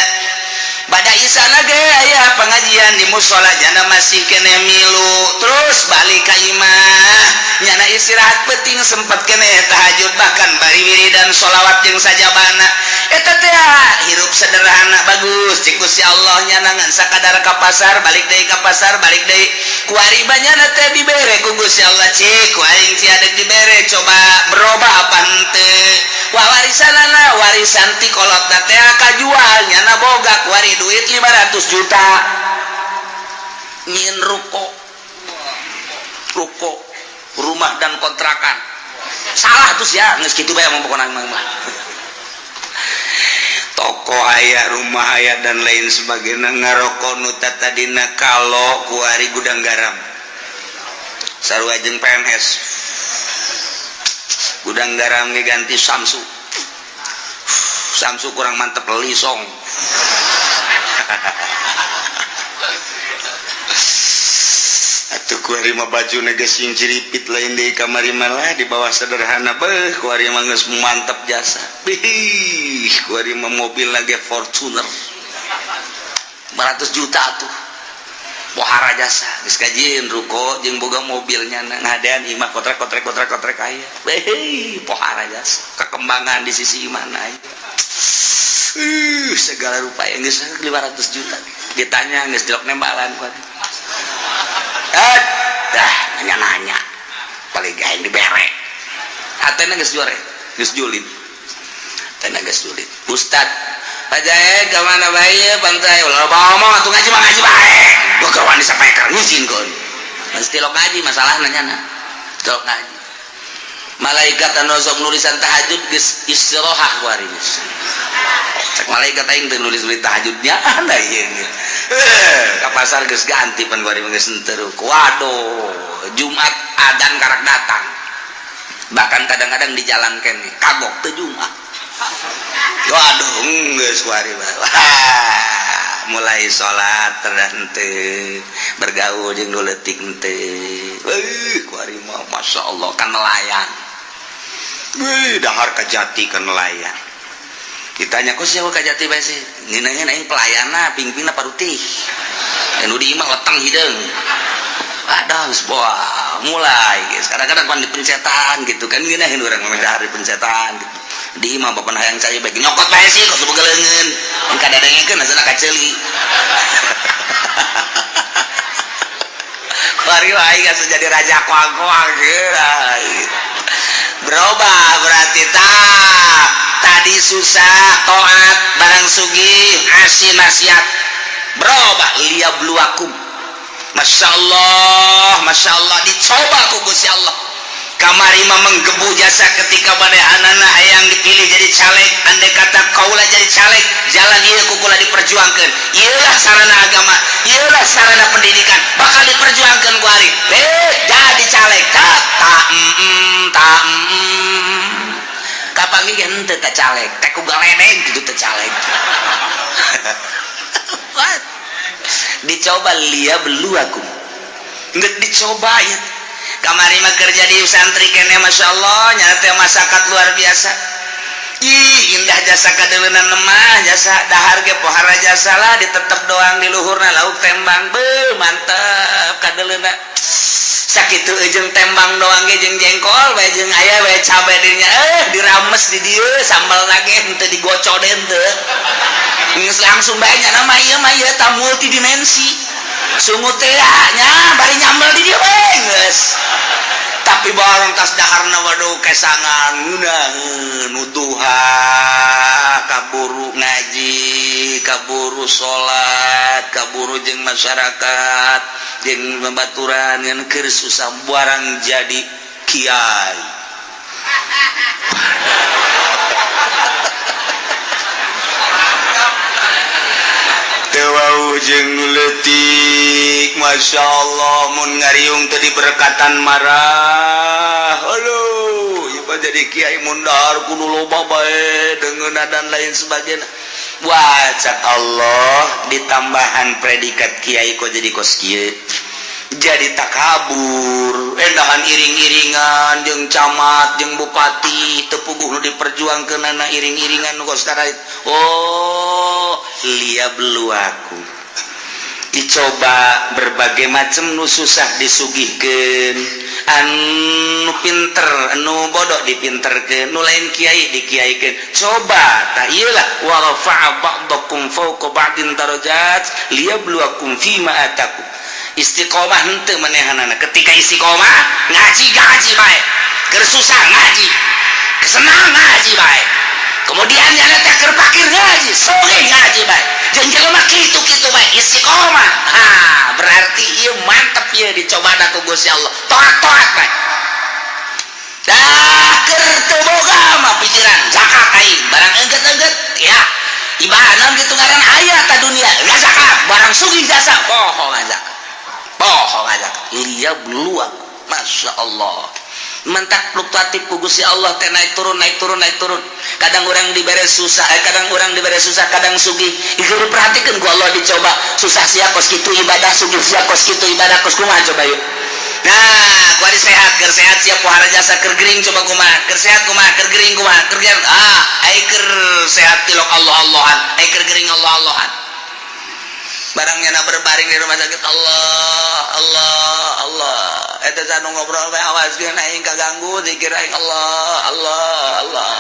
Ba'da isana ge aya pengajian di musola, jana masih kene milu. Terus balik ka imah, nyana istirahat penting, sempat kene tahajud, bahkan bari wiridan sholawat jeung sajabana. Eta teh hirup sederhana bagus cik Gusti Allah. Nyana ngan sakadar ka pasar, balik deui, ka pasar, balik deui. Kuari nyana teh dibere ku Gusti Allah, cik ku aing sia dek dibere, coba berubah apa henteu. Wah, warisanana, warisan ti kolotna teh kajual, nyana boga kuari duit 500 juta, nyieun ruko, ruko rumah dan kontrakan. Salah terus ya, geus kitu bae mah pokona mah. Toko aya, rumah aya, dan lain sebagainya. Ngarokok nu tadina kalau kuari Gudang Garam, sarua jeung PNS. Gudang Garam ganti Samsu, Samsu kurang mantep, Lisong. Atuh kuari mah baju geus sing ciripit, lain deui kamari malah di bawah sederhana. Beuh, kuari mah geus mantep jasa. Bih, kuari mah mobil lagi Fortuner 500 juta tuh, pohara jasa. Geus kajieun ruko jeung boga mobilnya, ngadean imah kotrek kotrek kotrek kotrek aya. Beuh, pohara jasa kekembangan di sisi mana aja. Segala rupa yang geus 500 juta ditanya geus jelok nembalan kuari. Eh, dah nanya-nanya paling gaeng dibere. Hatena geus juare, geus julid. Hatena geus julid. Ustad Pak Jae ka mana bae pantai ulah loba ngomong atuh, ngaji mah ngaji bae. Gua keur wani sapeker ngizinkeun. Mesti lo ngaji masalahna nyana. Tilok ngaji. Malaikat anu sok nulisan tahajud geus istirahat kuari geus. Cek malaikat, aing teu nulis-nulis tahajudnya ada ieu. Eh, ka pasar geus ganti pan kuari geus henteu. Waduh, Jumat adan karak datang. Bahkan kadang-kadang di jalan kene kagok teu Jumat. Waduh, geus kuari mah. Wah, mulai salat terhenteu, bergaul jeung nu leutik henteu. Euy, kuari mah masyaallah kan nelayan. Wih, dahar kajati kan nelayan. Ditanya, kok siapa kajati bae sih? Ngeuneuheun aing pelayanna, pingpingna parutih. Anu di imah leteng hideung. Aduh, geus boa, mulai guys. Kadang-kadang pan di pencetan gitu kan ngeunaheun urang mah dahar di pencetan gitu. Di imah bapak hayang cai bae nyokot bae sih kok boga leungeun. Kadadengekeun asana kaceuli. Kuari wae geus jadi raja koang-koang gitu. Berubah berarti tak tadi susah toat, barang sugih asin maksiat. Berubah liyabluwakum. Masya Allah, Masya Allah, dicoba ku Gusti Allah. Kamari mah menggebu jasa ketika manehanana hayang dipilih jadi caleg. Andai kata kaula jadi caleg, jalan ieu ku kula diperjuangkan, ieulah sarana agama, ieulah sarana pendidikan, bakal diperjuangkan ku ari. Jadi caleg tak tak tak kapan ge henteu teh caleg teh ku galedeng gitu teh caleg. What? Dicoba, liyabluwakum, nggak dicoba ya. Kamari mah kerja di santri kene, masya Allah, nyata masyarakat luar biasa. Ih, indah jasa kadeleunan lemah jasa dahar ge pohara jasa lah, ditetep doang di luhurna lauk tembang, be mantep kadeleuna. Sakitu jeung tembang doang ge, jeung jengkol bae, jeung aya bae cabe dinya, dirames di dieu sambal lagi henteu digocok henteu. Geus langsung bae nya nama ieu mah, ieu ta multidimensi sungut teh nya, bari nyambel di dieu bae geus. Tapi barang tas daharna, waduh, kesangan ngeunaheun nuduha, kaburu ngaji, kaburu salat, kaburu jeung masyarakat, jeung babaturan, ngan keur susah. Barang jadi kiai, jeung letik, Masya Allah, mun ngariung tadi berkatan marah. Aduh, ieu jadi kiai mundar kudu loba bae dengeuna dan lain sebagainya. Wah, cak Allah, ditambahan predikat kiai kok jadi kos kieu, jadi takabur, endahan iring-iringan jeung camat jeung bupati, teu puguh nu diperjuangkeunana iring-iringan nu kos. Oh, liyabluwakum, dicoba berbagai macam, nu susah disugihkeun, anu pinter, anu bodoh dipinterkeun, nu lain kiai dikiaikeun. Coba tak iyalah, wa rafa'a ba'dakum fawqa ba'din darajat liyabluwakum fima atakum. Istiqomah henteu manehanana. Ketika istiqomah ngaji, ngaji bae, keur susah ngaji, kesenang ngaji bae, kemudian nyana teh keur pakir ngaji, sore ngaji bae, jeung jelema kitu-kitu bae istiqomah. Ha, berarti ieu mantep, ieu dicoba ku Gusti Allah, toat-toat bae. Dah keur teu boga mah pikiran zakat aing, barang engget-engget ya ibadah gitu, ngaran aya ta dunia nggak zakat, barang sugih jasa bohong zakat, bohong aja. Liyabluwa, Masya Allah, mentak fluktuatif ku Gusti Allah teh, naik turun, naik turun, naik turun. Kadang orang diberi susah, kadang orang diberi susah, kadang sugih. Itu diperhatikan ku Allah, dicoba susah sia kos kitu ibadah, sugih sia kos kitu ibadah, kos kumaha coba yuk. Nah, kuari sehat, keur sehat sia pohara jasa, keur gering coba kumaha, keur sehat kumaha, keur gering kumaha, keur gering ah, ai keur sehat tilok Allah Allahan, ai keur gering Allah Allahan. Barangnya na berbaring di rumah sakit, Allah Allah Allah. Eta sanu ngobrol bae, awaskeun aing kaganggu zikir aing, Allah Allah Allah.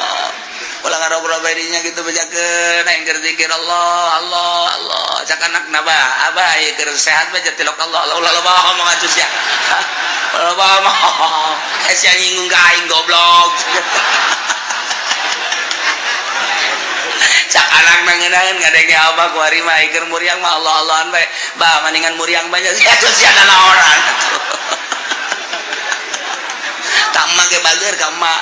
Ulah ngarobrol bae dinya gitu, bejakeun aing keur zikir, Allah Allah Allah. Cak anakna, "Bah, abah ieu keur sehat bae tilok Allah Allah." Ulah loba ngomong atuh sia, ulah loba ngomong, sia nyinggung ka aing, goblok. Cak anak nangenaheun ngadenge abah ku ari mah keur muriang mah Allah Allahan bae. "Bah, maningan muriang banyak sia atuh, sia naonan atuh." Ka emak ge bager ka emak,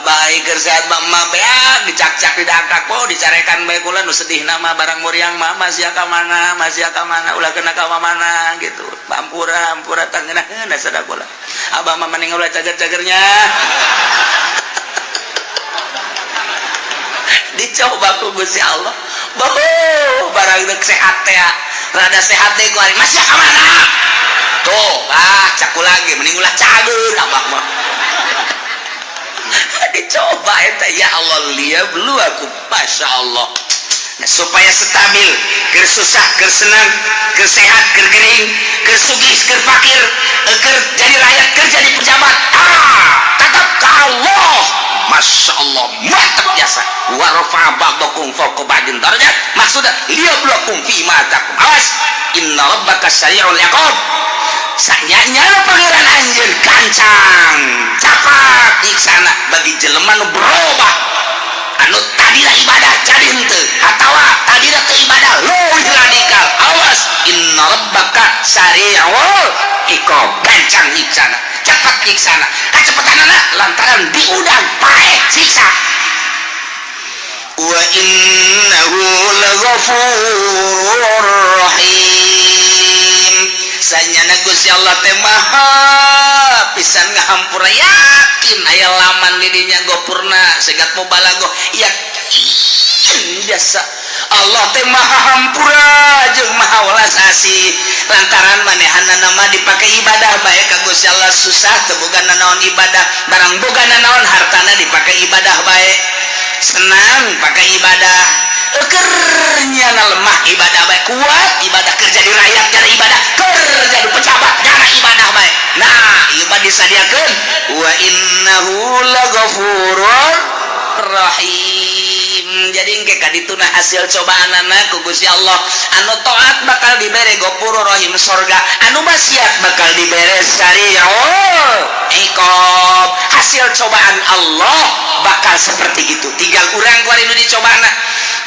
abah keur sehat mah emak beak dicakcak, didakak po, dicarekan bae. Kula nu sedih nama barang muriang mah, masih ka mana, masih ka mana, ulah kena ka mana gitu. Ampura, ampura, tangenaheun sada kula. Abah mah mending ulah cager-cagernya. Dicoba ku Gusti Allah. Bahu barang dek sehat teh, rada sehat deh ku ari, masih ka mana tuh. Ah, caku lagi mending ulah cager abah mah. Dicoba eta, ya Allah, liyabluwakum, Masya Allah. Nah, supaya stabil, keur susah, keur senang, keur sehat, keur gering, keur sugih, keur fakir, keur jadi rakyat, keur jadi pejabat, ah, tetap ke Allah. Masya Allah, mantap jasa. Wa rafa'a ba'dakum fawqa ba'din darajat, maksudnya liyabluwakum fi ma atakum. Awas, inna rabbaka sari'ul iqab. Sanyanya Pangeran anjeun gancang capat nyiksana bagi jelema nu berubah, anu tadina ibadah jadi henteu, atawa tadina teu ibadah leuwih radikal. Awas, inna rabbaka sari'ul. Iqob gancang nyiksana, cepat nyiksana, kacepetanana lantaran diundang paeh siksa. Wa innahu laghafurur rahim. Sanyana Gusti Allah teh maha pisan ngahampura, yakin aya laman di dinya gopurna segat mubalaghah, yakin biasa Allah teh maha hampura jeung maha welas asih. Lantaran manehanna mah dipake ibadah bae ka Gusti Allah, susah teu boga nanaon ibadah, barang boga nanaon hartana dipake ibadah bae, senang pakai ibadah, ekernya lemah ibadah bae, kuat ibadah, kerja di rakyat gara ibadah, kerja di pejabat gara ibadah bae. Nah, ieu mah disadiakeun wa innahu laghafurur rahim. Jadi engke kadituna hasil cobaanana ku Gusti Allah, anu taat bakal dibere ghafurur rahim sorga, anu maksiat bakal dibere sari'ul iqab. Hasil cobaan Allah bakal seperti itu. Tinggal urang kuari nu dicobana,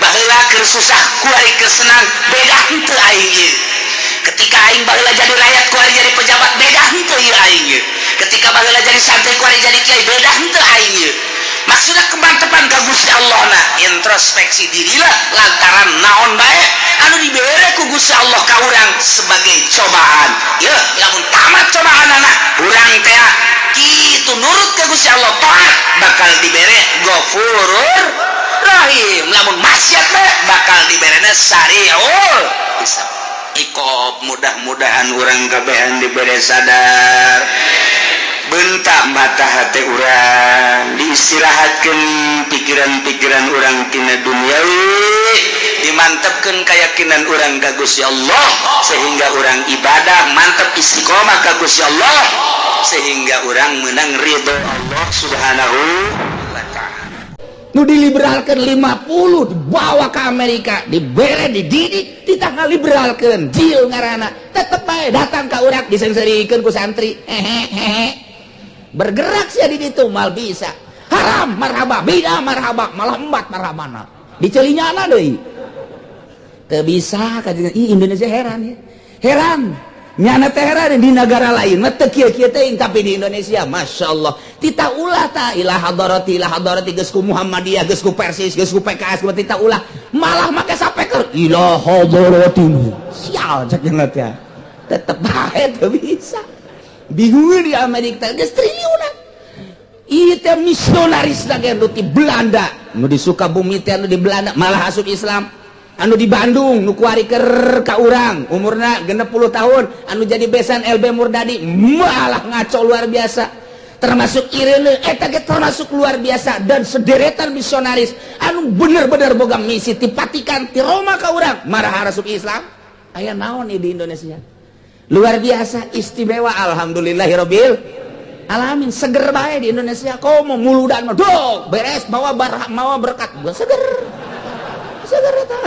baheula keur susah kuari keur senang, beda henteu aing ieu. Ketika aing baheula jadi rakyat kuari jadi pejabat, beda henteu ieu aing ieu. Ketika baheula jadi santri kuari jadi kiai, beda henteu aing ieu. Maksudnya kemantepan ka Gusti Allah. Nah, introspeksi dirilah lantaran naon bae anu dibere ku Gusti Allah ka urang sebagai cobaan ya. Lamun tamat cobaan anak urang teh kitu nurut ke Gusti Allah, taat, bakal dibere Ghafurur Rahim. Lamun maksiat bae bakal diberena sari'ul hisab, iqob. Mudah-mudahan urang kabehan dibere sadar, bentak mata hati urang, diistirahatkan pikiran-pikiran urang tina duniawi, dimantapkan keyakinan urang ka Gusti Allah sehingga urang ibadah mantap, istiqomah ka Gusti Allah, sehingga urang menang ridho Allah Subhanahu wa Ta'ala. Nu diliberalkan 50 dibawa ke Amerika, dibere, dididik, ditangga liberalkan jil ngarana, tetep bae datang ke urang disengserikeun ku santri, hehehe, bergerak sih di ditu mal bisa haram marhaba, beda marhaba, malah embat marhabana dicelinyana deui teu bisa. Kajian ih Indonesia heran ya, heran nyana teh, heran di negara lain mah teu kieu-kieu teuing, tapi di Indonesia Masya Allah tita ulah ta ila hadarati, ila hadarati, geus ku Muhammadiyah, geus ku Persis, geus ku PKS, ku tita ulah malah make sapeker ila hadarati. Sial cek nya teh, tetep bae teu bisa. Bingung di Amerika geus triliunan. Ieu teh misionaris lagi nu di Belanda, nu di Sukabumi teh, nu di Belanda malah asup Islam, anu di Bandung nu kuari keur ka urang umurna 60 tahun, anu jadi besan LB Murdadi malah ngaco luar biasa, termasuk Irene eta ge termasuk luar biasa, dan sederetan misionaris anu bener-bener boga misi ti Vatikan, ti Roma ka urang marah asup Islam. Aya naon di Indonesia luar biasa istimewa, alhamdulillahirabbil alamin, seger bae di Indonesia. Komo muludan mah dok beres bawa barah mawa berkat, gua seger seger eta.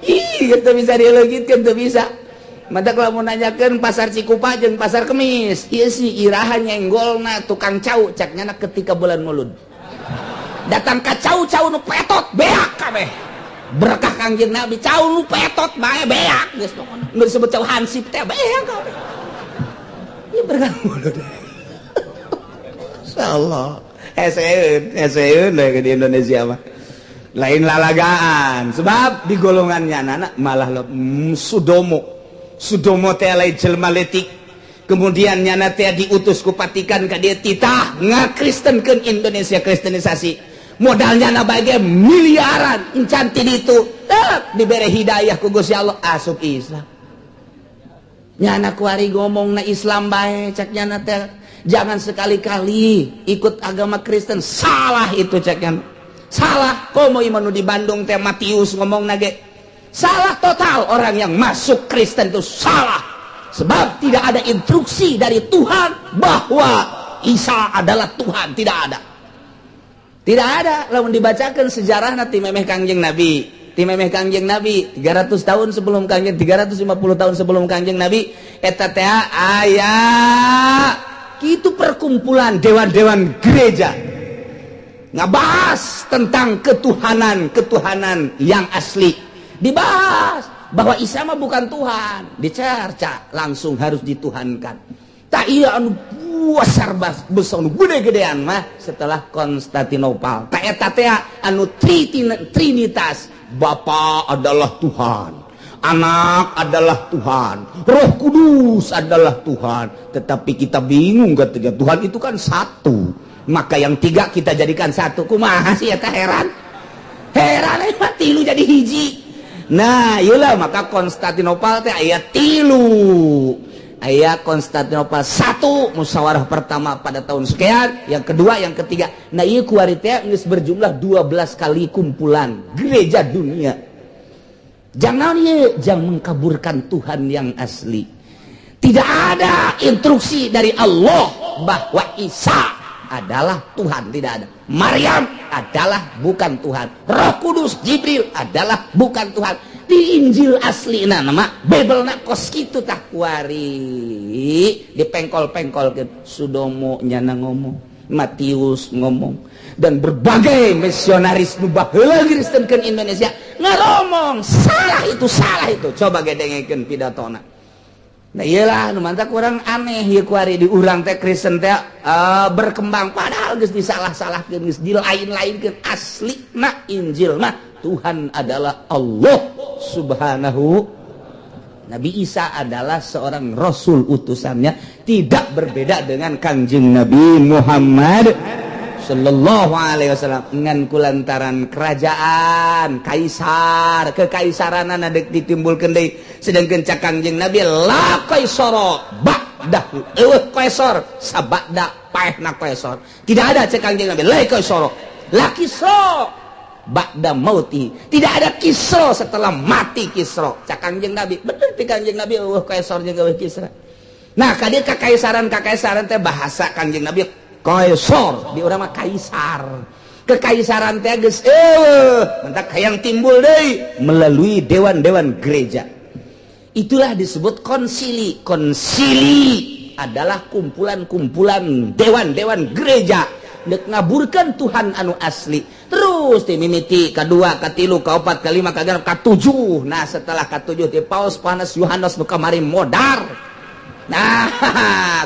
Ih, gitu bisa dileungitkeun teu bisa. Mata kalau mau nanyakeun pasar Cikupa jeung pasar Kemis, ieu sih iraha nyenggolna tukang cau cak nyana ketika bulan Mulud. Datang ka cau-cau nu petot beak kabeh. Berkah Kangjeng Nabi, cau nu petot bae beak geus pokona. Nu disebut cau hansip teh beak kabeh. Ieu berkah Mulud. Insyaallah. Eseun, eseun di Indonesia mah. Lain lalagaan, sebab di golongannya anak malah lo, Sudomo. Sudomo teh lain jelma letik. Kemudian nyana teh diutus ku Vatikan ka dia titah ngakristenkeun Indonesia, kristenisasi. Modalnya na bae miliaran encan ti ditu. Tetep dibere hidayah ku Gusti Allah asup Islam. Nyana kuari ngomong na Islam bae cek nyana teh, jangan sekali-kali ikut agama Kristen, salah itu cek nyana. Salah, komo ieu di Bandung teh Matius ngomong nage. Salah total, orang yang masuk Kristen itu salah. Sebab tidak ada instruksi dari Tuhan bahwa Isa adalah Tuhan, tidak ada. Tidak ada. Lamun dibacakan sejarah nanti memeh Kangjeng Nabi, ti memeh Kangjeng Nabi 300 tahun sebelum Kangjeng, 350 tahun sebelum Kangjeng Nabi eta teh aya kitu perkumpulan dewan-dewan gereja ngabahas tentang ketuhanan, ketuhanan yang asli dibahas. Bahwa Isa mah bukan Tuhan, dicerca langsung harus dituhankan. Tak iya, anu besar besar, anu gede-gedean mah setelah Konstantinopal. Tak eta teh anu trinitas, Bapa adalah Tuhan, Anak adalah Tuhan, Roh Kudus adalah Tuhan. Tetapi kita bingung ketika Tuhan itu kan satu, maka yang tiga kita jadikan satu. Kumaha sih eta? Heran heran, eta tilu jadi hiji. Nah, iyalah, maka Konstantinopal teh aya tilu. Aya Konstantinopal satu, musyawarah pertama pada tahun sekian, yang kedua, yang ketiga. Nah, ieu kuari teh geus berjumlah 12 kali kumpulan gereja dunia. Jangan ye, jangan mengkaburkan Tuhan yang asli. Tidak ada instruksi dari Allah bahwa Isa adalah Tuhan, tidak ada. Maryam adalah bukan Tuhan. Roh Kudus, Jibril adalah bukan Tuhan. Di Injil asli, nah, nama Bible na kos kitu. Tah, kuari dipengkol-pengkol ke Sudomo, nyana ngomong, Matius ngomong, dan berbagai misionaris nu baheula ngristenkeun Indonesia ngaromong salah itu, salah itu. Coba gedengekeun pidatona. Nah, iyalah nu mantak kurang aneh ieu kuari di urang teh Kristen teh berkembang, padahal geus disalah-salahkeun, geus dilain-lainkeun. Asli na Injil mah Tuhan adalah Allah Subhanahu. Nabi Isa adalah seorang rasul utusannya, tidak berbeda dengan Kanjeng Nabi Muhammad Shallallahu Alaihi Wasallam. Ngan kulantaran kerajaan kaisar, kekaisaran dek ditimbulkan deui, sedangkan cak Kanjeng Nabi la kaisara ba'dahu, eueuh kaisar sabada paehna kaisar tidak ada. Cek Kanjeng Nabi la kaisara la kisra ba'da mauti, tidak ada Kisra setelah mati Kisra, cak Kanjeng Nabi. Bener ti Kanjeng Nabi eueuh kaisar jeung eueuh Kisra. Nah, ka dieu kakaisaran, kakaisaran teh bahasa Kanjeng Nabi kaisar, di urang mah kaisar. Kekaisaran teh geus eueuh, mentak hayang timbul deui melalui dewan-dewan gereja. Itulah disebut konsili. Konsili adalah kumpulan-kumpulan dewan-dewan gereja dek ngaburkan Tuhan anu asli. Terus di mimiti kedua, katilu, kaopat, kelima, kagenep, katujuh. Nah, setelah katujuh di Paus Panas Yohanes nu kamari modar. Nah,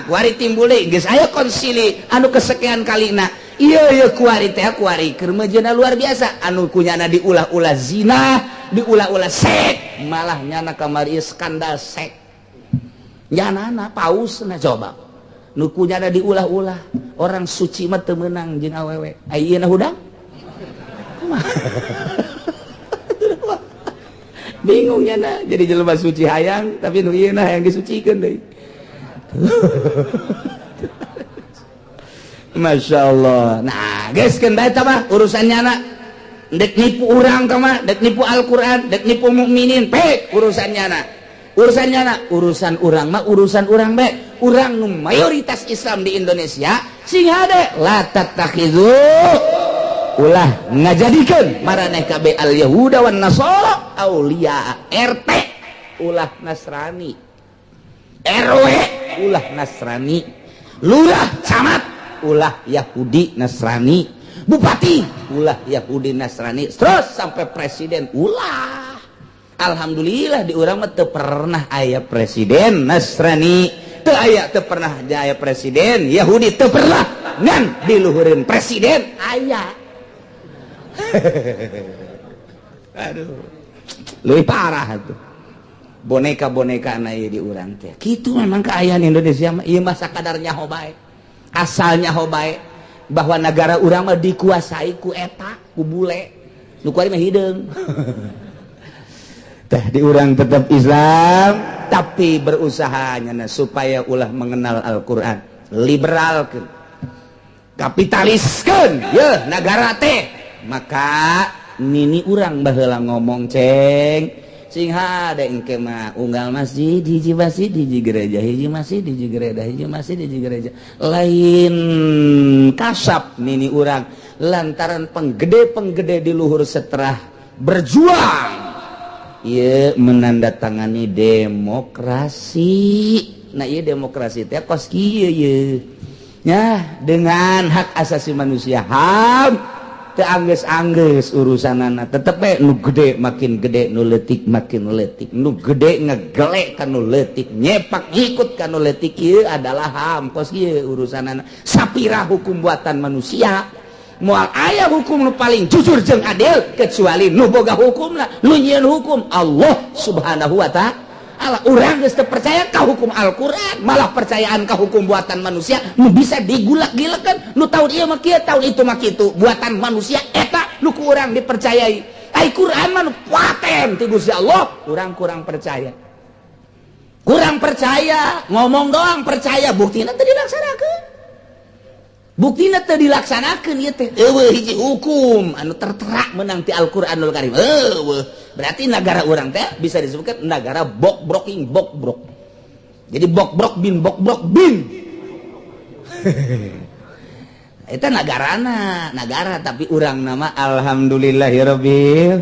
kuari timbul deui, geus aya konsili anu kesekian kalina. Iya iya, kuari teh kuari keur mejeuna luar biasa, anu kunyana diulah-ulah zina, diulah-ulah sek, malah nyana kamari skandal sek nyanana paus. Nah, coba nu kunyana diulah-ulah, orang suci mah teu meunang jeung awewe, ayeuna hudang. Kumaha? Bingung nyana jadi jelema suci hayang, tapi nu ieu hayang disucikeun deui. Masya Allah. Nah, guys, kan bae mah urusannya anak dek nipu urang mah, dek nipu Al-Quran, dek nipu mukminin pe urusannya anak, urusannya anak, urusan urang mah urusan urang bae. Urang nu mayoritas Islam di Indonesia sing hade, la tattakhizu, ulah ngajadikeun maraneh kabeh al yahuda wan nasara aulia. RT ulah Nasrani, RW ulah Nasrani, lurah camat ulah Yahudi Nasrani, bupati ulah Yahudi Nasrani, terus sampai presiden ulah. Alhamdulillah di urang mah teu pernah aya presiden Nasrani, teu aya, teu pernah aya presiden Yahudi, teu pernah. Ngan diluhurin presiden aya. Aduh, lebih parah tuh boneka-boneka na di urang teh kitu. Memang keayaan Indonesia mah ieu mah sakadar nyaho bae, asal nyaho bae bahwa negara urang mah dikuasai ku eta, ku bule nu kuari mah hideung teh. Di urang tetap Islam, tapi berusaha nyana supaya ulah mengenal Al-Qur'an, liberal, kapitaliskeun ye negara teh. Maka nini urang baheula ngomong, ceng sing hade engke mah unggal masjid hiji, masjid hiji gereja, hiji masjid hiji gereja, hiji masjid hiji gereja. Lain kasap nini urang, lantaran penggede-penggede di luhur setelah berjuang ieu menandatangani demokrasi. Nah, iya, demokrasi teh kos kieu ye ya, dengan hak asasi manusia, HAM. Teu anggeus-anggeus urusanana, tetep we nu gede makin gede, nu leutik makin leutik, nu gede ngegelek ka nu leutik, nyepak ngikut ka nu leutik. Ieu adalah HAM kos kieu urusanana. Sapira hukum buatan manusia, moal aya hukum nu paling jujur jeung adil kecuali nu boga hukumna, nu nyieun hukum, Allah Subhanahu wa Ta'ala. Urang geus teu percaya ka hukum Al-Qur'an, malah percayaan ka hukum buatan manusia nu bisa digulak-gilekeun, nu tahun ieu mah kieu, tahun itu mah kitu. Buatan manusia eta nu ku urang dipercayai. Ai Quran mah nu paten ti Gusti Allah, urang kurang percaya, kurang percaya. Ngomong doang percaya, buktina teu dilaksanakeun, buktina teu dilaksanakeun. Ieu teh euweuh hiji hukum anu tertera menang ti Al-Qur'anul Karim, euweuh. Berarti negara urang teh bisa disebutkan negara bokbroking bokbrok. Jadi bokbrok bin bokbrok bin itu negarana negara. Tapi urang nama alhamdulillahirabbil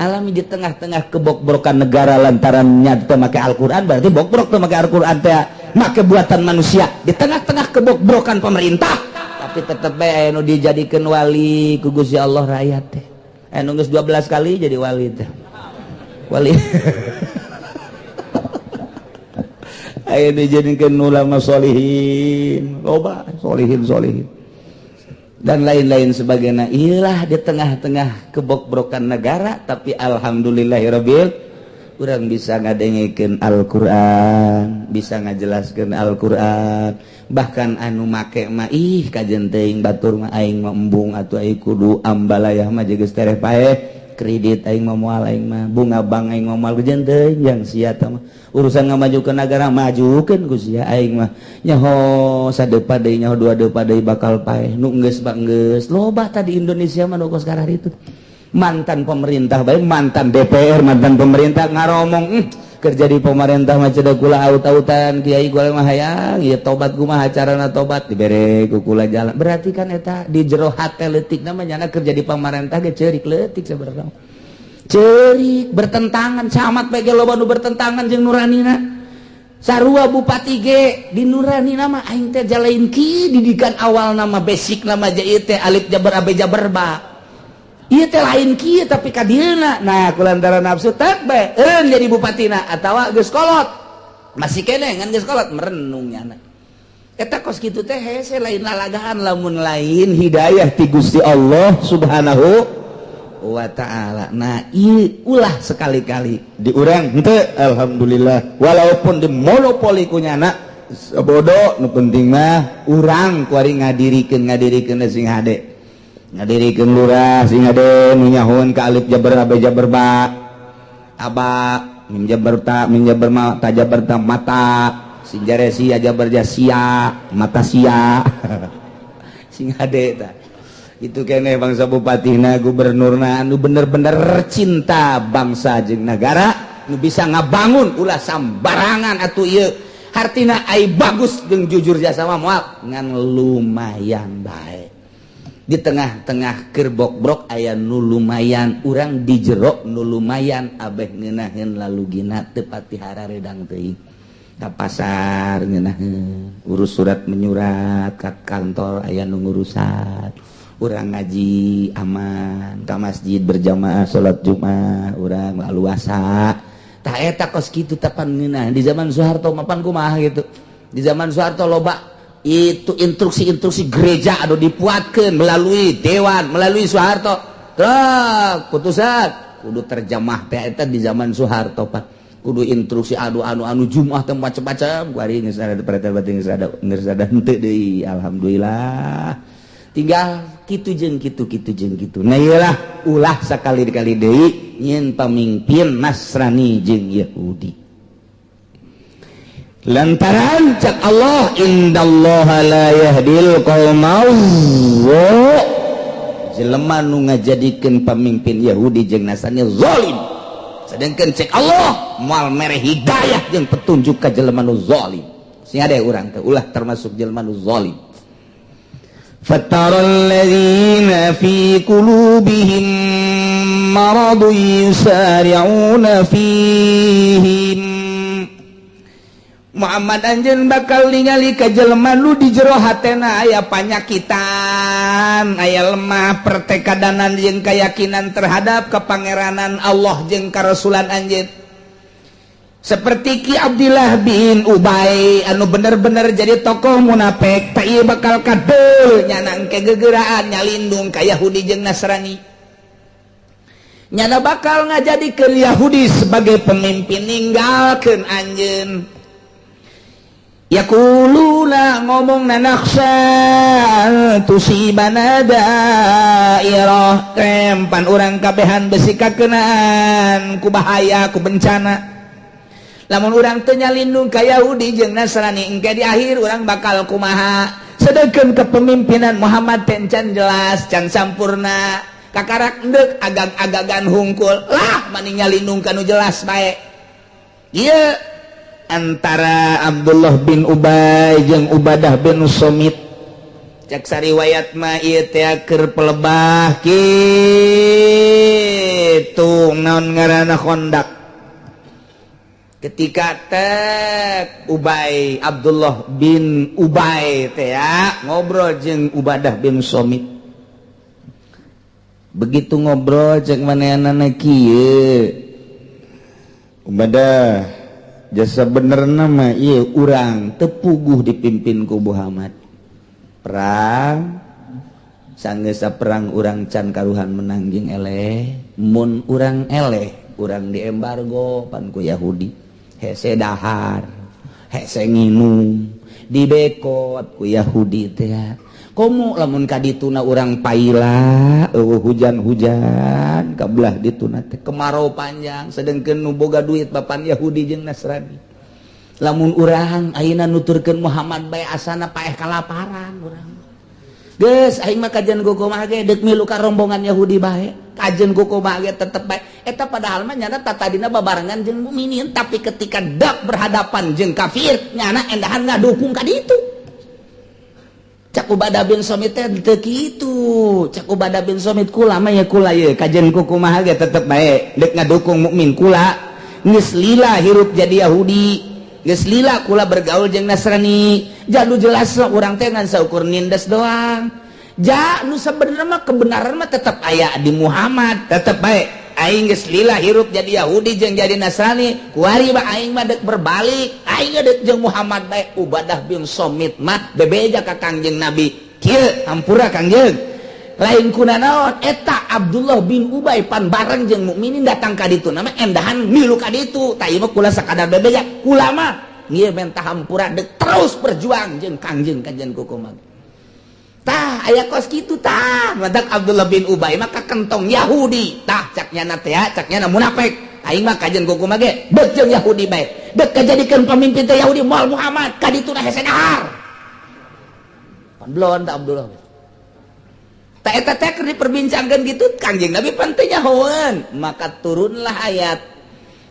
alamin, di tengah-tengah kebokbrokan negara lantarannya teu make Al-Qur'an, berarti bokbrok teu make Al-Qur'an teh make buatan manusia. Di tengah-tengah kebokbrokan pemerintah, tapi tetep bae aya nu dijadikeun wali ku Gusti Allah. Rakyat teh anu geus 12 kali jadi wali teh, wali aya dijadikeun ulama solihin, loba solihin solihin dan lain-lain sebagainya. Iyalah, di tengah-tengah kebokbrokan negara, tapi alhamdulillahirabbil urang bisa ngadengekeun Al-Qur'an, bisa ngajelaskeun Al-Qur'an. Bahkan anu make mah ih kajen teuing, batur mah aing mah embung atuh, aing kudu ambalayah mah geus tereh paeh kredit aing mah, moal aing mah bunga bank aing mah moal, kajen teuing yang sia mah. Urusan ngamajukeun negara, majukeun ku sia. Aing mah nyaho sadepa deui, nyaho dua depa deui bakal paeh. Nu geus mah geus loba tadi Indonesia mah nu kos itu mantan pemerintah baik, mantan DPR, mantan pemerintah ngaromong, kerja di pemerintah mah cedak kula aut-autan, kiai kula mah hayang ieu tobat, kumaha carana tobat, dibere ku kula jalan. Berarti kan eta di jero hate leutik namanya kerja di pemerintah ge ceurik leutik sebenarnya, ceurik bertentangan. Camat bae ge loba nu bertentangan jeung nuranina, sarua bupati ge di nurani. Nama aing teh jalain ki didikan awal nama basic nama ieu teh alif jabar abe jabar ba. Ieu teh lain kieu tapi ka dieuna. Nah, kulantaran nafsu tek bae eureun jadi bupatina atawa geus kolot, masih keneh ngan geus kolot merenung nyana. Eta kos kitu teh hese, lain lalagaan lamun lain hidayah ti Gusti Allah Subhanahu wa Ta'ala. Nah, ieu ulah sekali-kali di urang henteu, alhamdulillah, walaupun di monopoli ku nyana bodoh, nu penting mah urang kuari ngadirikeun, ngadirikeun sing hade, ngadirikeun lurah sing hade, nu nyahoan ka alif jabar abe jabar ba, aba mim jabar ta, mim jabar ma, ta jabar ta, mata sing jare sia jabar ja sia, mata sia, sing hade ta. Itu kene bangsa bupatina, gubernurna anu bener-bener cinta bangsa jeung negara, nu bisa ngabangun. Ulah sambarangan atuh ieu hartina. Ai bagus jeung jujur jasa mah moal, ngan lumayan bae. Di tengah-tengah kerbok-brok aya nu lumayan, urang di jero nu lumayan abeh ngeunaheun, lalu gina teu pati hararedang teuing ka pasar ngeunaheun, urus surat menyurat ka kantor aya nu ngurusan. Urang ngaji aman, ka masjid berjamaah salat Jumat urang laluasa. Tah, eta kos kitu tapan ngeunah. Di zaman Soeharto mapan kumaha gitu. Di zaman Soeharto loba itu instruksi-instruksi gereja anu dipuatkeun melalui dewan, melalui Soeharto. Truk putusan kudu terjemah teh eta di zaman Soeharto pak kudu instruksi anu anu anu Jumat teh macam-macam. Kuari geus ada perintah batin, geus ada, geus ada henteu deui, alhamdulillah. Tinggal kitu jeung kitu, kitu jeung kitu. Nah, iyalah, ulah sakali-kali deui nyieun pamimpin Nasrani jeung Yahudi, lantaran cak Allah indallaha la yahdil qaumal jelema nu ngajadikeun pamimpin Yahudi jeung Nasrani zalim, sedangkan cek Allah moal mere hidayah jeung petunjuk ka jelema nu zalim. Sing ada urang teh ulah termasuk jelema nu zalim. فترى الذين في قلوبهم مرض يسارعون فيهم. Muhammad, anjeun bakal ningali ka jelema nu di jero hatena aya panyakitan, aya lemah pertekadanan jeung keyakinan terhadap kepangeranan Allah jeung karasulan anjeun, seperti Ki Abdillah bin Ubay anu bener-bener jadi tokoh munafik. Tak ieu bakal kadeul nyana engke gegeraan nyalindung ka Yahudi jeung Nasrani. Nyana bakal ngajadikeun Yahudi sebagai pemimpin, ninggalkeun anjeun. Yaquluna, ngomong na, nakhsya tusibana dairah, krempan urang kabehan besi kakenaan ku bahaya, ku bencana. Lamun urang teu nyalindung ka Yahudi jeung Nasrani, engke di akhir urang bakal kumaha? Sedangkan kepemimpinan Muhammad teh can jelas, can sampurna, kakarak endek agag-agagan hungkul lah. Mending nyalindung kanu jelas bae. Ieu antara Abdullah bin Ubay jeung Ubadah bin Somit, cek sariwayat mah ieu teh keur pelebah kitu, naon ngaranna, Khandaq. Ketika tek Ubay, Abdullah bin Ubay teh ya, ngobrol jeung Ubadah bin Somit. Begitu ngobrol, cek manehna kieu, "Ubadah, jasa bener nama ieu urang teu puguh dipimpin ku Muhammad. Perang sanggeus perang, urang can karuhan menang jeung eleh. Mun urang eleh, urang diembargo pan ku Yahudi, hese dahar, hese nginum, dibekot ku Yahudi teh. Komo lamun ka dituna urang paila, eueuh hujan-hujan, kabelah dituna teh kemarau panjang, sedengkeun nu boga duit bapan Yahudi jeung Nasrani. Lamun urang ayeuna nuturkeun Muhammad bae, asana paeh kalaparan urang. Geus, aing mah kajian kumaha ge deuk milu ka rombongan Yahudi bae, kajian kumaha ge tetep bae." Eta padahal mah nyana tatadina babarengan jeung mukminin, tapi ketika dak berhadapan jeung kafir, nyana endahan ngadukung ka ditu. Cak Ubadah bin Somit teh teu kitu. Cak Ubadah bin Somit, "Kula mah ya kula ye, kajian kumaha ge tetep bae deuk ngadukung mukmin. Kula geus lila hirup jadi Yahudi, geus lila kula bergaul jeung Nasrani. Jadu jelas urang teh ngan saukur nindes doang. Ja nu sebenarnya mah kebenaran mah tetap aya di Muhammad, tetep bae. Aing geus lila hirup jadi Yahudi jeung jadi Nasrani, kuari mah aing mah deuk berbalik, aing deuk jeung Muhammad bae." Ubadah bin Somit mah bebeja ka Kangjeng Nabi kieu, "Hampura, Kangjeng, lain kuna naon, eta Abdullah bin Ubay pan bareng jeung mukminin datang ka ditu, nama endahan milu ka ditu. Tah, ieu mah kula sakadar bebeja. Kula mah ieu menta hampura, deuk terus berjuang jeung Kangjeng kajian kukumaha." Tah, aya kos kitu tah. Madak Abdullah bin Ubay mah kentong Yahudi. Tah, cak nyana teh, cak nyana munafik. "Aing mah kajian kukumaha ge deuk jeung Yahudi bae, deuk kajadikeun pamimpin teh Yahudi, moal Muhammad. Ka ditu na hese dahar." Pan belon tak Abdullah. Tak eta teh keur diperbincangkeun gitu, Kangjeng Nabi pan teu nyahoeun. Maka turunlah ayat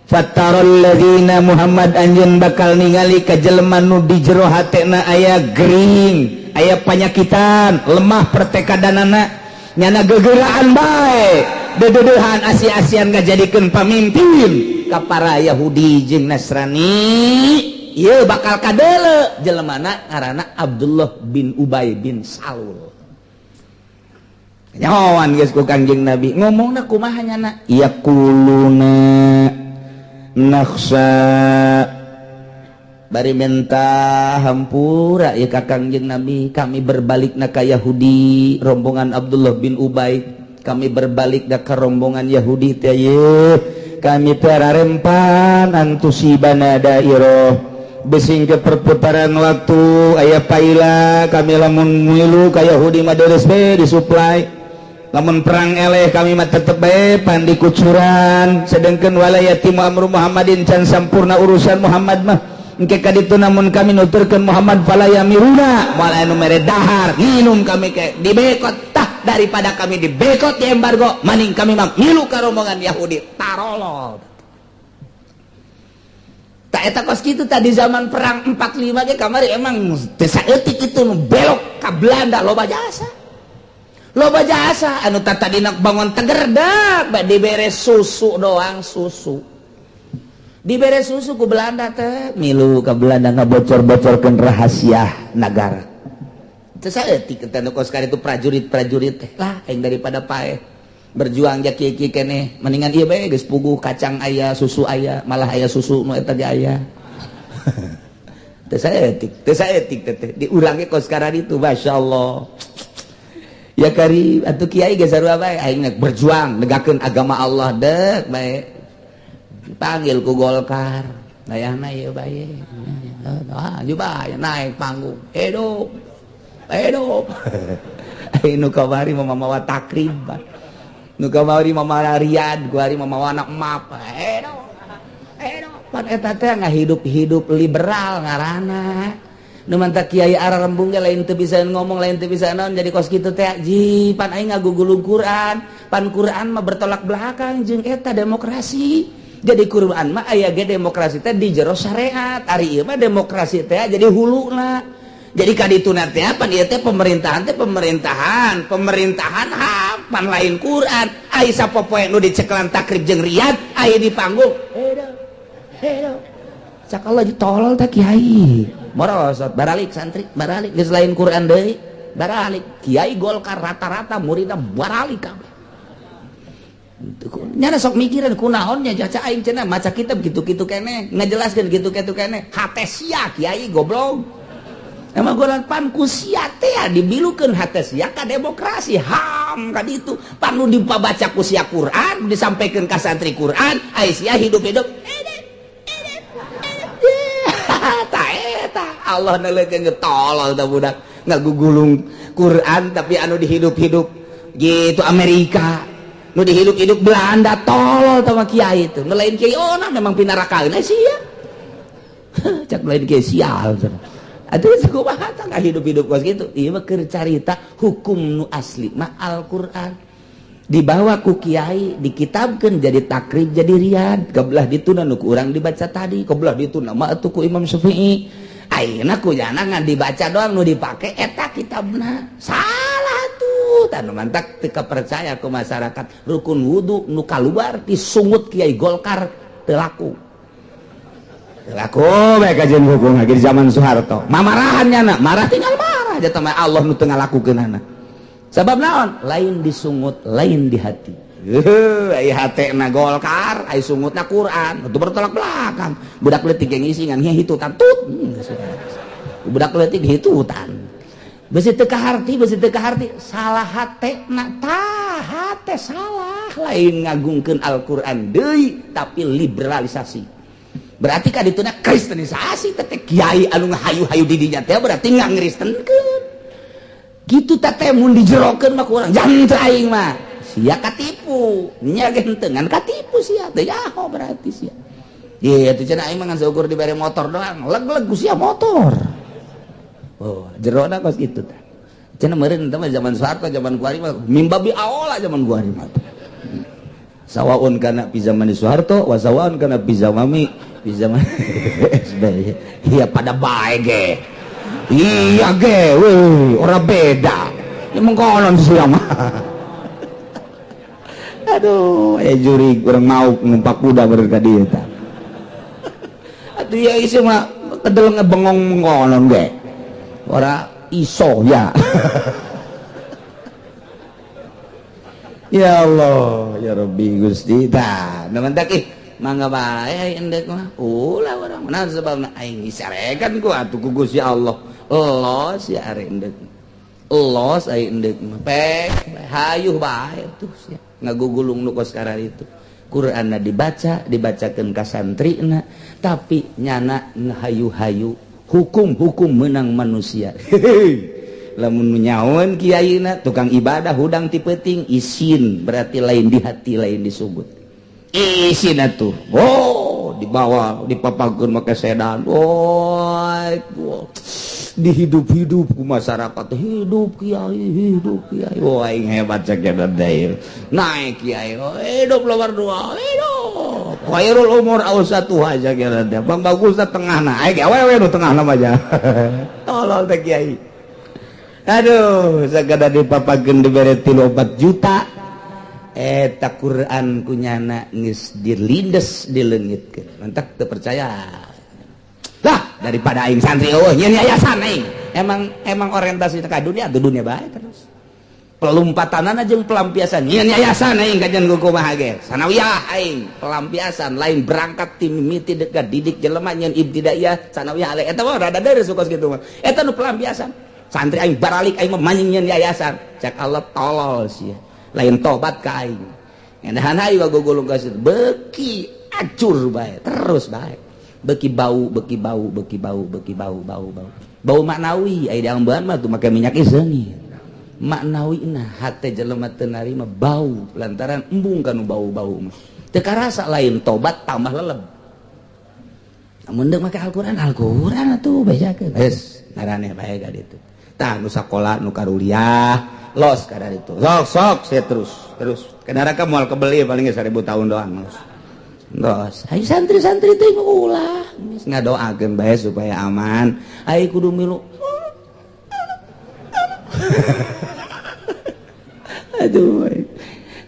Fataral ladzina, Muhammad, anjeun bakal ningali ka jelema nu di jero hatena aya gering, aya panyakitan, lemah pertekadanana, nyana gegeraan bae, dededehan, asi-asian ngajadikeun pamimpin ka para Yahudi jeung Nasrani. Ieu bakal kadeule jelemana ngaranna Abdullah bin Ubay bin Salul. Nyahoan geus ku Kangjeng Nabi ngomongna kumaha nyana, yaquluna nakhsya, bari minta hampura ya ka Kangjeng Nabi, "Kami berbalik na ka Yahudi, rombongan Abdullah bin Ubay. Kami berbalik na ka rombongan Yahudi teh ye. Kami teh rarempan antusibana dairah, besing ke perputaran waktu aya paila. Kami lamun milu ka Yahudi mah deres be disuplai. Lamun perang eleh, kami mah tetep bae pan dikucuran, sedangkan wala yatimmu amru Muhammadin, can sampurna urusan Muhammad mah. Engke ka ditu namun kami nuturkeun Muhammad, fala yamiruna, moal anu mere dahar nginum, kami ke dibekot. Tah, daripada kami dibekot, di embargo, maning kami mah milu ka rombongan Yahudi." Tarolol. Tak eta kos kitu tadi zaman perang 45 ge kamari. Emang teu saeutik itu nu belok ka Belanda. Loba jasa, loba jasa anu tadina bangun teger dak dibere susu doang, susu. Dibere susu ku Belanda teh, milu ke Belanda ngabocor-bocorkeun rahasia negara. Teu saeutik eta nu kos itu prajurit-prajurit teh lah, aing daripada paeh berjuang ja kieu-kieu keneh, mendingan ieu bae geus puguh, kacang aya, susu aya, malah aya susu nu eta ge aya. Teu saeutik, teu saeutik teh diulangi kos itu, masyaallah. Ya kari atuh kiai geus sarua bae, aing berjuang negakeun agama Allah dek bae. Panggil ku Golkar. Dayahna ieu bae. Ah, bae naik panggung. Hidup. Hidup. Aing nu kamari mah mawa Takrib. Nu kamari mah mawa Riyad, kuari mah mawa anak map. Hidup. Hidup. Pan eta teh ngahidup-hidup liberal ngaranna. Nu mantak kiai ararembung ge lain teu bisa ngomong, lain teu bisa naon, jadi kos kitu teh ji pan aing ngagugulung Quran. Pan Quran mah bertolak belakang jeung eta demokrasi. Jadi Quran mah aya ge demokrasi teh di jero syariat. Ari ieu mah demokrasi teh jadi huluna. Jadi kadituna teh pan ieu teh pemerintahan teh pemerintahan, pemerintahan HAM pan lain Quran. Ai sapopoe nu dicekelan Takrib jeung Riyad aya di panggung. Hidup. Hidup. Cak Allah ditolol teh kiai. Morosot baralik santri, baralik geus lain Quran deui, baralik. Kiai Golkar rata-rata muridna baralik kabeh. Nyana sok mikiran kunaon nya caca aing cenah maca kitab gitu-gitu keneh, ngajelaskeun gitu-gitu keneh. Hate sia kiai goblok. Emang golan pan ku sia teh dibilukeun hate sia ka demokrasi HAM ka ditu. Pan nu dipabaca ku sia Quran, disampaikan ka santri Quran, ai sia hidup-hidup. Ta eta Allah neuleukeun tolol tah budak ngagugulung Quran tapi anu dihidup-hidup gitu Amerika, nu dihidup-hidup Belanda, tolol tah mah kiai itu. Nu lain kiai, oh nah memang pinarakaeun sia. Cak lain kiai sial cenah. Atuh kumaha tah hidup-hidup kos kitu? Ieu mah keur carita hukum nu asli mah Al-Qur'an. Dibawa ku kiai, dikitabkeun jadi Takrib, jadi Riyad. Kebelah dituna nu ku urang dibaca tadi, kebelah dituna mah atuh ku Imam Syafi'i. Ayeuna ku jana ngan dibaca doang, nu dipake eta kitabna. Salah tuh, tah nu mantak teu kapercaya ku masyarakat. Rukun wudu nu kaluar disungut kiai Golkar teu laku. Teu laku bae kajian hukum lagi di zaman Soeharto. Mamarahan nyana, marah tinggal marah jatah mah Allah nu teu ngalakukeunana. Sebab naon? Lain disungut, lain di hati. Ai hatena Golkar, ai sungutna Quran. Itu bertolak belakang. Budak leutik yang ngisi ngan hitutan tut. Budak leutik hitutan. Besi teu kaharti, besi teu kaharti, salah hatena tah, hate salah. Lain ngagungkeun Al-Qur'an deui, tapi liberalisasi. Berarti kadituna kristenisasi teh kiai anu ngahayu-hayu di dinya teh berarti ngangristenkeun. Gitu teh mun dijerokeun mah ku urang jangan teu aing mah. Sia katipu, nya ge henteu ngan katipu sia teh nyaho berarti sia. Ieu cenah aing mah ngan saukur dibere motor doang, leg-leg ku sia motor. Oh, jerona kos kitu tah. Cenah meureun teh mah zaman Soeharto, zaman kuari mah mimbabi aola zaman kuari mah. Sawaun kana fi zaman Soeharto wa sawaun kana fi zaman SBY. Iya pada bae ge. Iya ge, weh, ora beda. Ya mengkonon sia mah. Aduh, aya juri kurang mau numpak kuda bener ka dieu tah. Atuh ya isi mah kedel ngebengong mengkonon ge. Ora iso ya. Ya Allah, ya Rabbi Gusti. Tah, nu mantak ih mangga bae endek mah. Ulah urang naon sebabna aing disarekan ku atuh ku Gusti Allah. Los ya are endek. Los aing endek mah. Pek hayuh bae tuh sia. Ngagugulung nu kos itu. Qur'anna dibaca, dibacakeun ka santrina, tapi nyana ngahayu-hayu hukum-hukum menang manusia. Lamun nyaon kiaina tukang ibadah hudang ti peuting isin, berarti lain di hati, lain disugut. Isin atuh. Oh, dibawa dipapakeun make sedan. Oh, dihidup-hidup ku masyarakat, hidup kiai, hidup kiai. Wah, aing hebat cek deui. Naik kiai, oh, hidup nomor dua, hidup. Khairul umur awsatuha cek teh. Bang bagusna tengahna. Aing awewe nu tengahna mah aja. Tolol teh kiai. Aduh, sagada dipapakeun dibere 3 juta. Eta Quran kunyana geus dilindes, dileungitkeun. Mantak teu percaya lah, daripada aing santri eueuh, nyeun yayasan aing. Emang emang orientasi ka dunia tuh, dunia bae terus pelompatanana jeung pelampiasan. Nyeun yayasan aing kajian kumaha ge, sanawiyah aing pelampiasan, lain berangkat ti mimiti dekat didik jelema nyeun ibtidaiyah, sanawiyah, aliyah. Eta mah rada deureuh kos kitu mah. Eta nu pelampiasan. Santri aing baralik, aing mah manjing nyeun yayasan. Cek Allah, tolol sia, lain tobat ka aing. Endahan aing gugulung ka situ, beki acur bae terus bae, beki bau, beki bau, beki bau, beki bau, bau, bau, bau maknawi. Aya diambean mah tuh make minyak seungit maknawi. Nah, hate jelema teu narima bau lantaran embung kanu bau-bau mah teu karasa. Lain tobat, tambah leleb. Namun deuk make Al-Qur'an, Al-Qur'an atuh bejakeun geus ngaraneh bae ka ditu. Tah, nu sakola, nu karuliah, los kada itu, sok sok saya terus terus ke neraka moal kebeli, paling 1000 tahun doang. Los los, ayo santri-santri teh ulah, geus ngadoakeun bae supaya aman. Ayo kudu milu. Aduh,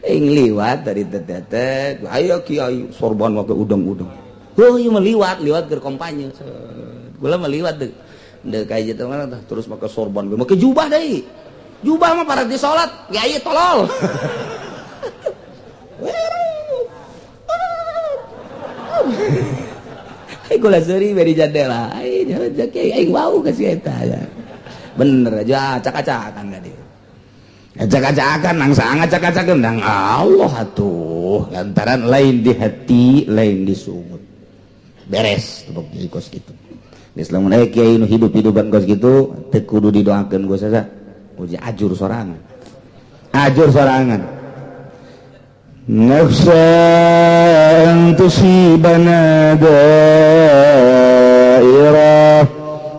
aing liwat dari teteh, ayo kiai sorban make udang-udang. Oh iya, meliwat liwat ke kampanye gula, meliwat deh deh kayak gitu mana terus make sorban, make jubah deh. Jubah mah para di salat, kiai tolol. Aing kula seuri beri jandela. Aing kiai aing wau ka si eta. Bener aja acak-acakan ka dia. Acak-acakan nang sangat acak-acakan nang Allah atuh, lantaran lain di hati, lain di sungut. Beres tebak kos gitu. Islam eh kiai nu hidup-hidupan kos gitu teu kudu didoakeun gua sasa. Uji ajur sorangan. Ajur sorangan. Nafsa an tusibana dairah.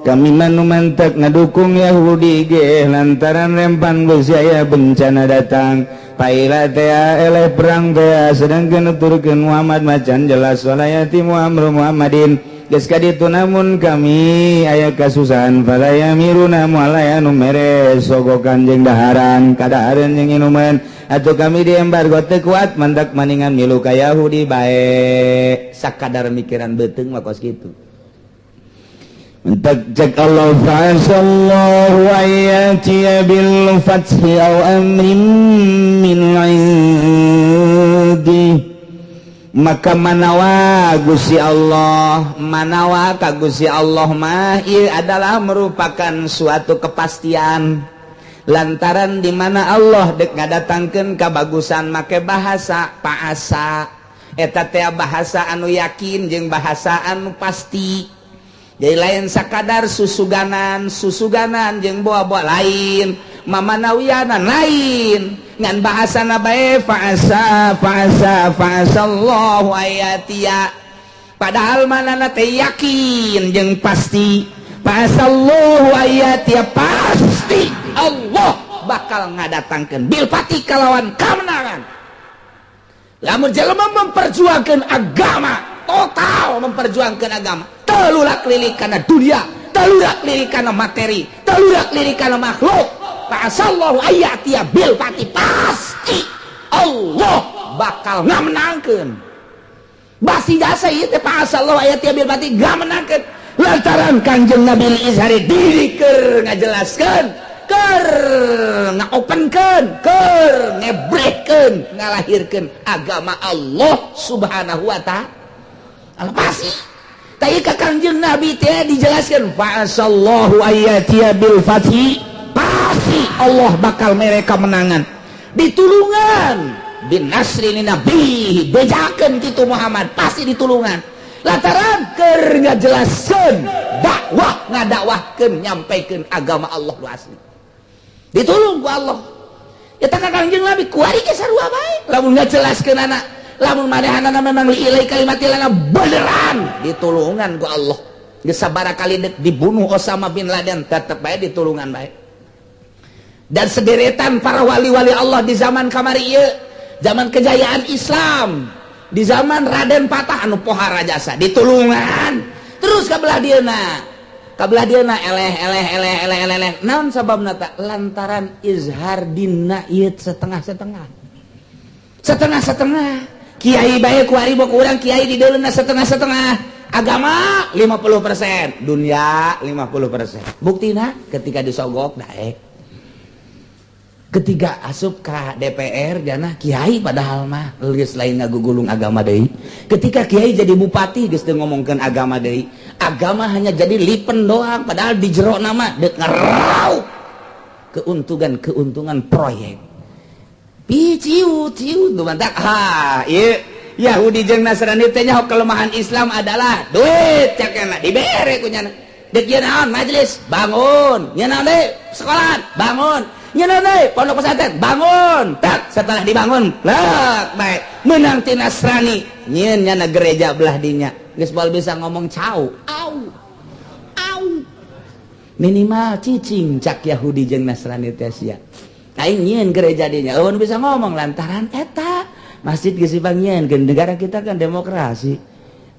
Kami manu mantak ngadukung Yahudi ge lantaran rempan geus aya bencana datang, paila teh, eleh perang teh, sedangkan nuturkeun Muhammad macan jelas walayati Muhammad Muhammadin geus ka ditu. Namun kami aya kasusahan, fala yamiruna moal aya nu mere sogokan jeung daharan, kadahareun jeung inuman, atau kami di embargo teu kuat, mantak maningan milu ka Yahudi bae. Sakadar mikiran beuteung mah kos kitu. Entak cek Allah, fa'asallahu ayatiya bil fathi aw amrin min indi. Maka manawa Gusti Allah, manawa ka Gusti Allah mah ieu adalah merupakan suatu kepastian, lantaran di mana Allah dek ngadatangkeun kabagusan make bahasa paasa. Eta teh bahasa anu yakin jeung bahasa anu pasti. Jadi lain sakadar susuganan susuganan jeung bawa-bawa, lain mamanawianan, lain ngan bahasa bae fa'asa, fa'asa, fa'asallahu ayatia, padahal manana teh yakin jeung pasti. Fa'asallahu ayatia, pasti Allah bakal ngadatangkeun bil fathi kalawan kemenangan. Lamun jelema memperjuangkan agama, total memperjuangkan agama, telulak lilik karena dunia, telulak lilik karena materi, telulak lilik karena makhluk, fa'asallahu ayatia bil fathi, pasti Allah bakal ngamenangkeun. Basi jasa ieu teh, fa'asallahu ayatia bil fathi, ngamenangkeun, lantaran Kanjeng Nabi izhari diri keur ngajelaskeun, keur ngaopenkeun, keur ngebrekeun, ngalahirkeun agama Allah Subhanahu wa ta'ala. Pasti. Tapi ka Kanjeng Nabi teh dijelaskan fa'asallahu ayatia bil fathi, pasti Allah bakal mereka menangan, ditulungan, bin nasri nabi, bejakeun kitu Muhammad pasti ditulungan, lantaran keur ngajelaskeun dakwah, ngadakwahkeun, nyampaikeun agama Allah lu asli, ditulung ku Allah. Ya tak, Kanjeng Nabi kuari ge sarua bae. Lamun ngajelaskeun anak, lamun manehanana memang liilai kalimatilana beneran, ditulungan ku Allah. Geus sabaraha kali dek dibunuh Osama bin Laden, tetep bae ditulungan bae. Dan sederetan para wali-wali Allah di zaman kamari ieu, zaman kejayaan Islam, di zaman Raden Patah anu pohara jasa, ditulungan terus. Kabelah dieuna, kabelah dieuna eleh eleh eleh eleh eleh eleh. Naon sababna? Tak lantaran izhar dina ieu setengah-setengah. Setengah-setengah kiai bae kuari bok urang kiai di deuleuna setengah-setengah agama 50%, dunia 50%. Buktina ketika disogok daek, ketika asup ka DPR jana kiai, padahal mah geus lain ngagugulung agama deui. Ketika kiai jadi bupati, geus teu ngomongkeun agama deui, agama hanya jadi lipen doang, padahal di jero nama dek ngeraup keuntungan keuntungan proyek. Pi ciu ciu tuh mantak ha ieu Yahudi jeung Nasrani teh nyaho kelemahan Islam adalah duit. Cek dibere ku nyana, dek ieu naon, majelis bangun, nya naon deui, sekolah bangun, nya naon deui, pondok pesantren bangun. Tak setelah dibangun lek bae menang ti Nasrani, nyieun nyana gereja belah dinya, geus moal bisa ngomong cau au au, minimal cicing. Cak Yahudi jeung Nasrani teh, sia aing nyieun gereja dinya, eueun bisa ngomong lantaran eta masjid geus dipangnyieun. Negara kita kan demokrasi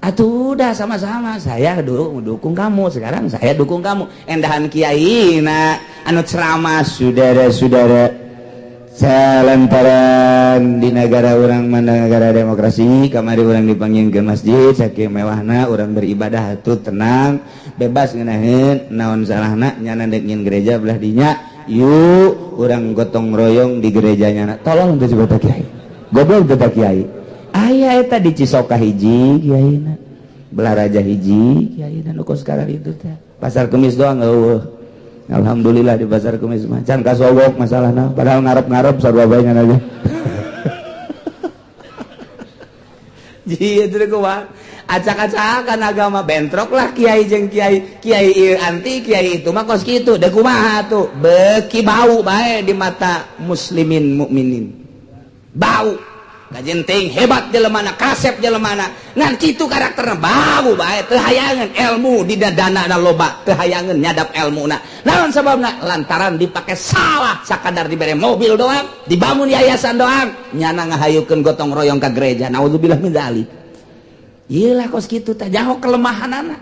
atuh, udah sama-sama, saya dulu dukung kamu, sekarang saya dukung kamu. Endahan kiai nah anu ceramah, "Saudara-saudara, lantaran di negara urang mana negara demokrasi, kamari urang dipanggil ke masjid, saking mewahna urang beribadah tuh tenang, bebas, ngeunaheun, naon salahna nyana dek nyieun gereja belah dinya? Yuk urang gotong royong di gerejanya." Tolong tuh coba, kiai goblok teh. Kiai aya eta di Cisoka hiji, kiai belah raja hiji, kiai nu kos sekarang itu teh. Pasar Kemis doang eueuh. Alhamdulillah di Pasar Kemis mah can kasogok masalahna, padahal ngarep-ngarep sarua bae aja. Ji itu kumaha acak-acakan agama, bentrok lah kiai jeung kiai, kiai ieu anti kiai itu mah kos kitu. Da kumaha tuh, beki bau bae di mata muslimin mukminin, bau kajenting hebat jelemana, kasep jelemana, ngan kitu karakterna, bau bae. Teu hayangeun ilmu di dana na loba, teu hayangeun nyadap ilmuna. Naon sababna? Lantaran dipake salah. Sakadar dibere mobil doang, dibangun yayasan doang, nyana ngahayukeun gotong royong ka gereja. Naudzubillah min dzalik. Iyalah kos kitu teh jaho kelemahanana.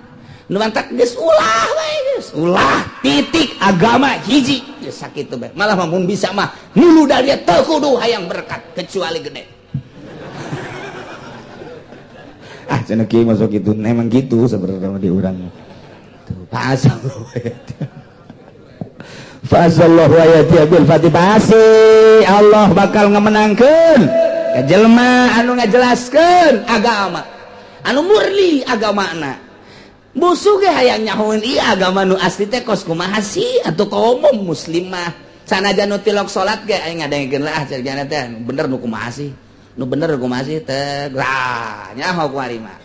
Nu mantak geus ulah bae, geus ulah titik, agama hiji geus sakitu bae. Malah mah mun bisa mah nulu dari teu kudu hayang berkat kecuali gede. Ah, cenah kieu masuk itu emang gitu sebenarnya di urang tuh. Fasallahu ayati bil fatih, pasti Allah bakal ngemenangkeun ka jelema anu ngajelaskeun agama, anu murni agamana. Musuh ge hayang nyahoeun ieu agama nu asli teh kos kumaha sih atuh. Kaum muslimah sanajan nu tilok salat ge aing ngadengekeun lah cenah teh bener nu kumaha sih, nu bener kumaha sih teh. Lah, nyaho kuari mah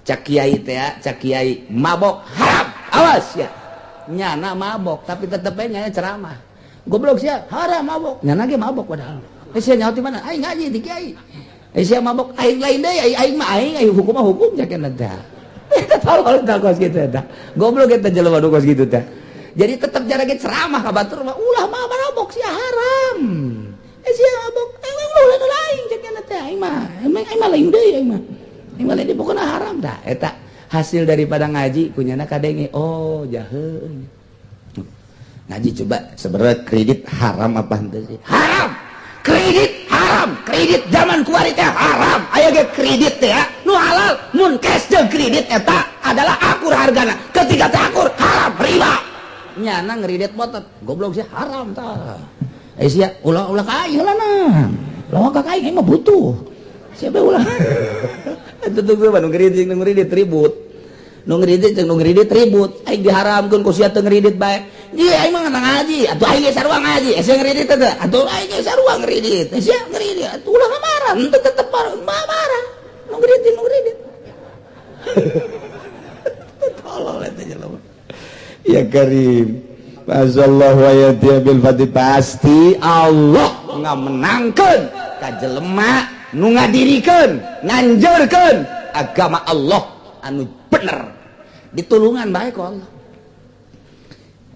cak kiai teh, cak kiai mabok haram, awas ya. Nyana mabok tapi tetep aja nyana ceramah, "Goblok sia, haram mabok." Nyana ge mabok padahal. "Eh, sia nyaho ti mana?" "Aing ngaji di kiai." "Eh, sia mabok." "Aing lain deui, aing, aing mah aing, aing hukum mah hukum." Cak teh eta tolol tah kos kitu eta, goblok eta jelema nu kos kitu teh. Jadi tetep jara ge ceramah ka batur mah, "Ulah mah mabok sia, haram." "Eh, sia mabok." "Eh, ulah lain," cak teh, "aing mah aing mah lain deui, aing mah aing mah lain deui, pokona haram." Tah eta hasil daripada ngaji kunyana kadenge, oh jahe ngaji. Coba sebenarnya kredit haram apa henteu sih? Haram kredit, haram kredit. Zaman kuari teh haram. Aya ge kredit teh ya nu halal. Mun cash jeung kredit eta adalah akur hargana, ketika teh akur haram, riba. Nyana ngredit motor, "Goblok sih, haram." Tah, eh sia ulah ulah ka aing lah, nah lawan ka aing mah butuh siapa ulah itu tuh. Gue nu ngredit nu ngredit ribut, nu ngredit jeung nu ngredit ribut. "Aing diharamkeun ku sia teu ngredit bae." "Ieu aing mah ngaji atuh, aing ge sarua ngaji. Eh, sia ngredit teh atuh, aing ge sarua ngredit. Eh, sia ngredit atuh, ulah marah." Henteu, tetep marah nu ngredit, nu ngredit. Tolol eta jelema. Ya Karim. Azallahu ayati bil fatih, pasti Allah ngamenangkeun ka jelema nu ngadirikeun, nganjurkeun agama Allah anu bener, ditulungan bae ku Allah.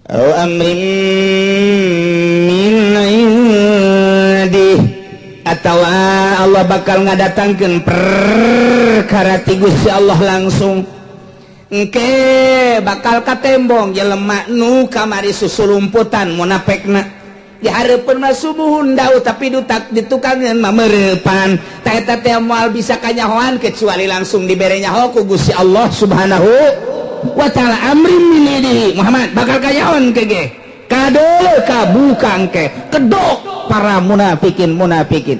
Au amrin min indi, atawa Allah bakal ngadatangkeun perkara ti Gusti Allah langsung. Engke bakal katembong jelema nu kamari susulumputan munafekna. Dihareupeun mah sumuhun dau, tapi dutak ditukangeun mah mereupan. Ta eta teh moal bisa kanyahoan kecuali langsung dibere nyaho ku Gusti Allah Subhanahu wa Ta'ala. Amrin min indihi, Muhammad bakal kanyahoan kege kadeuleu kabuka engke kedok para munafikin. Munafikin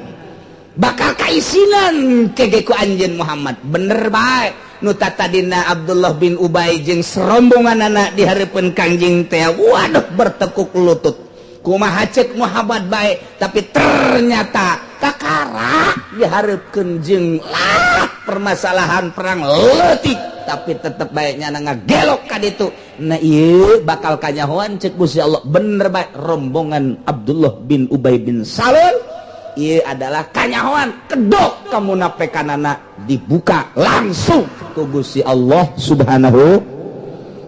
bakal kaisinan kege ku anjeun Muhammad. Bener bae nu tadina Abdullah bin Ubay jeung serombongan anak di hareupeun Kangjeng teh, waduh, bertekuk lutut, kumaha cek Muhammad bae. Tapi ternyata kakara dihareupeun jeung lah permasalahan perang leutik, tapi tetep baiknya ngagelok ka ditu. Nah, ieu bakal kanyahoan cek Gusti Allah. Bener bae, rombongan Abdullah bin Ubay bin Salul ieu adalah kanyahoan, kedok kamunafikanana dibuka langsung ku Gusti Allah Subhanahu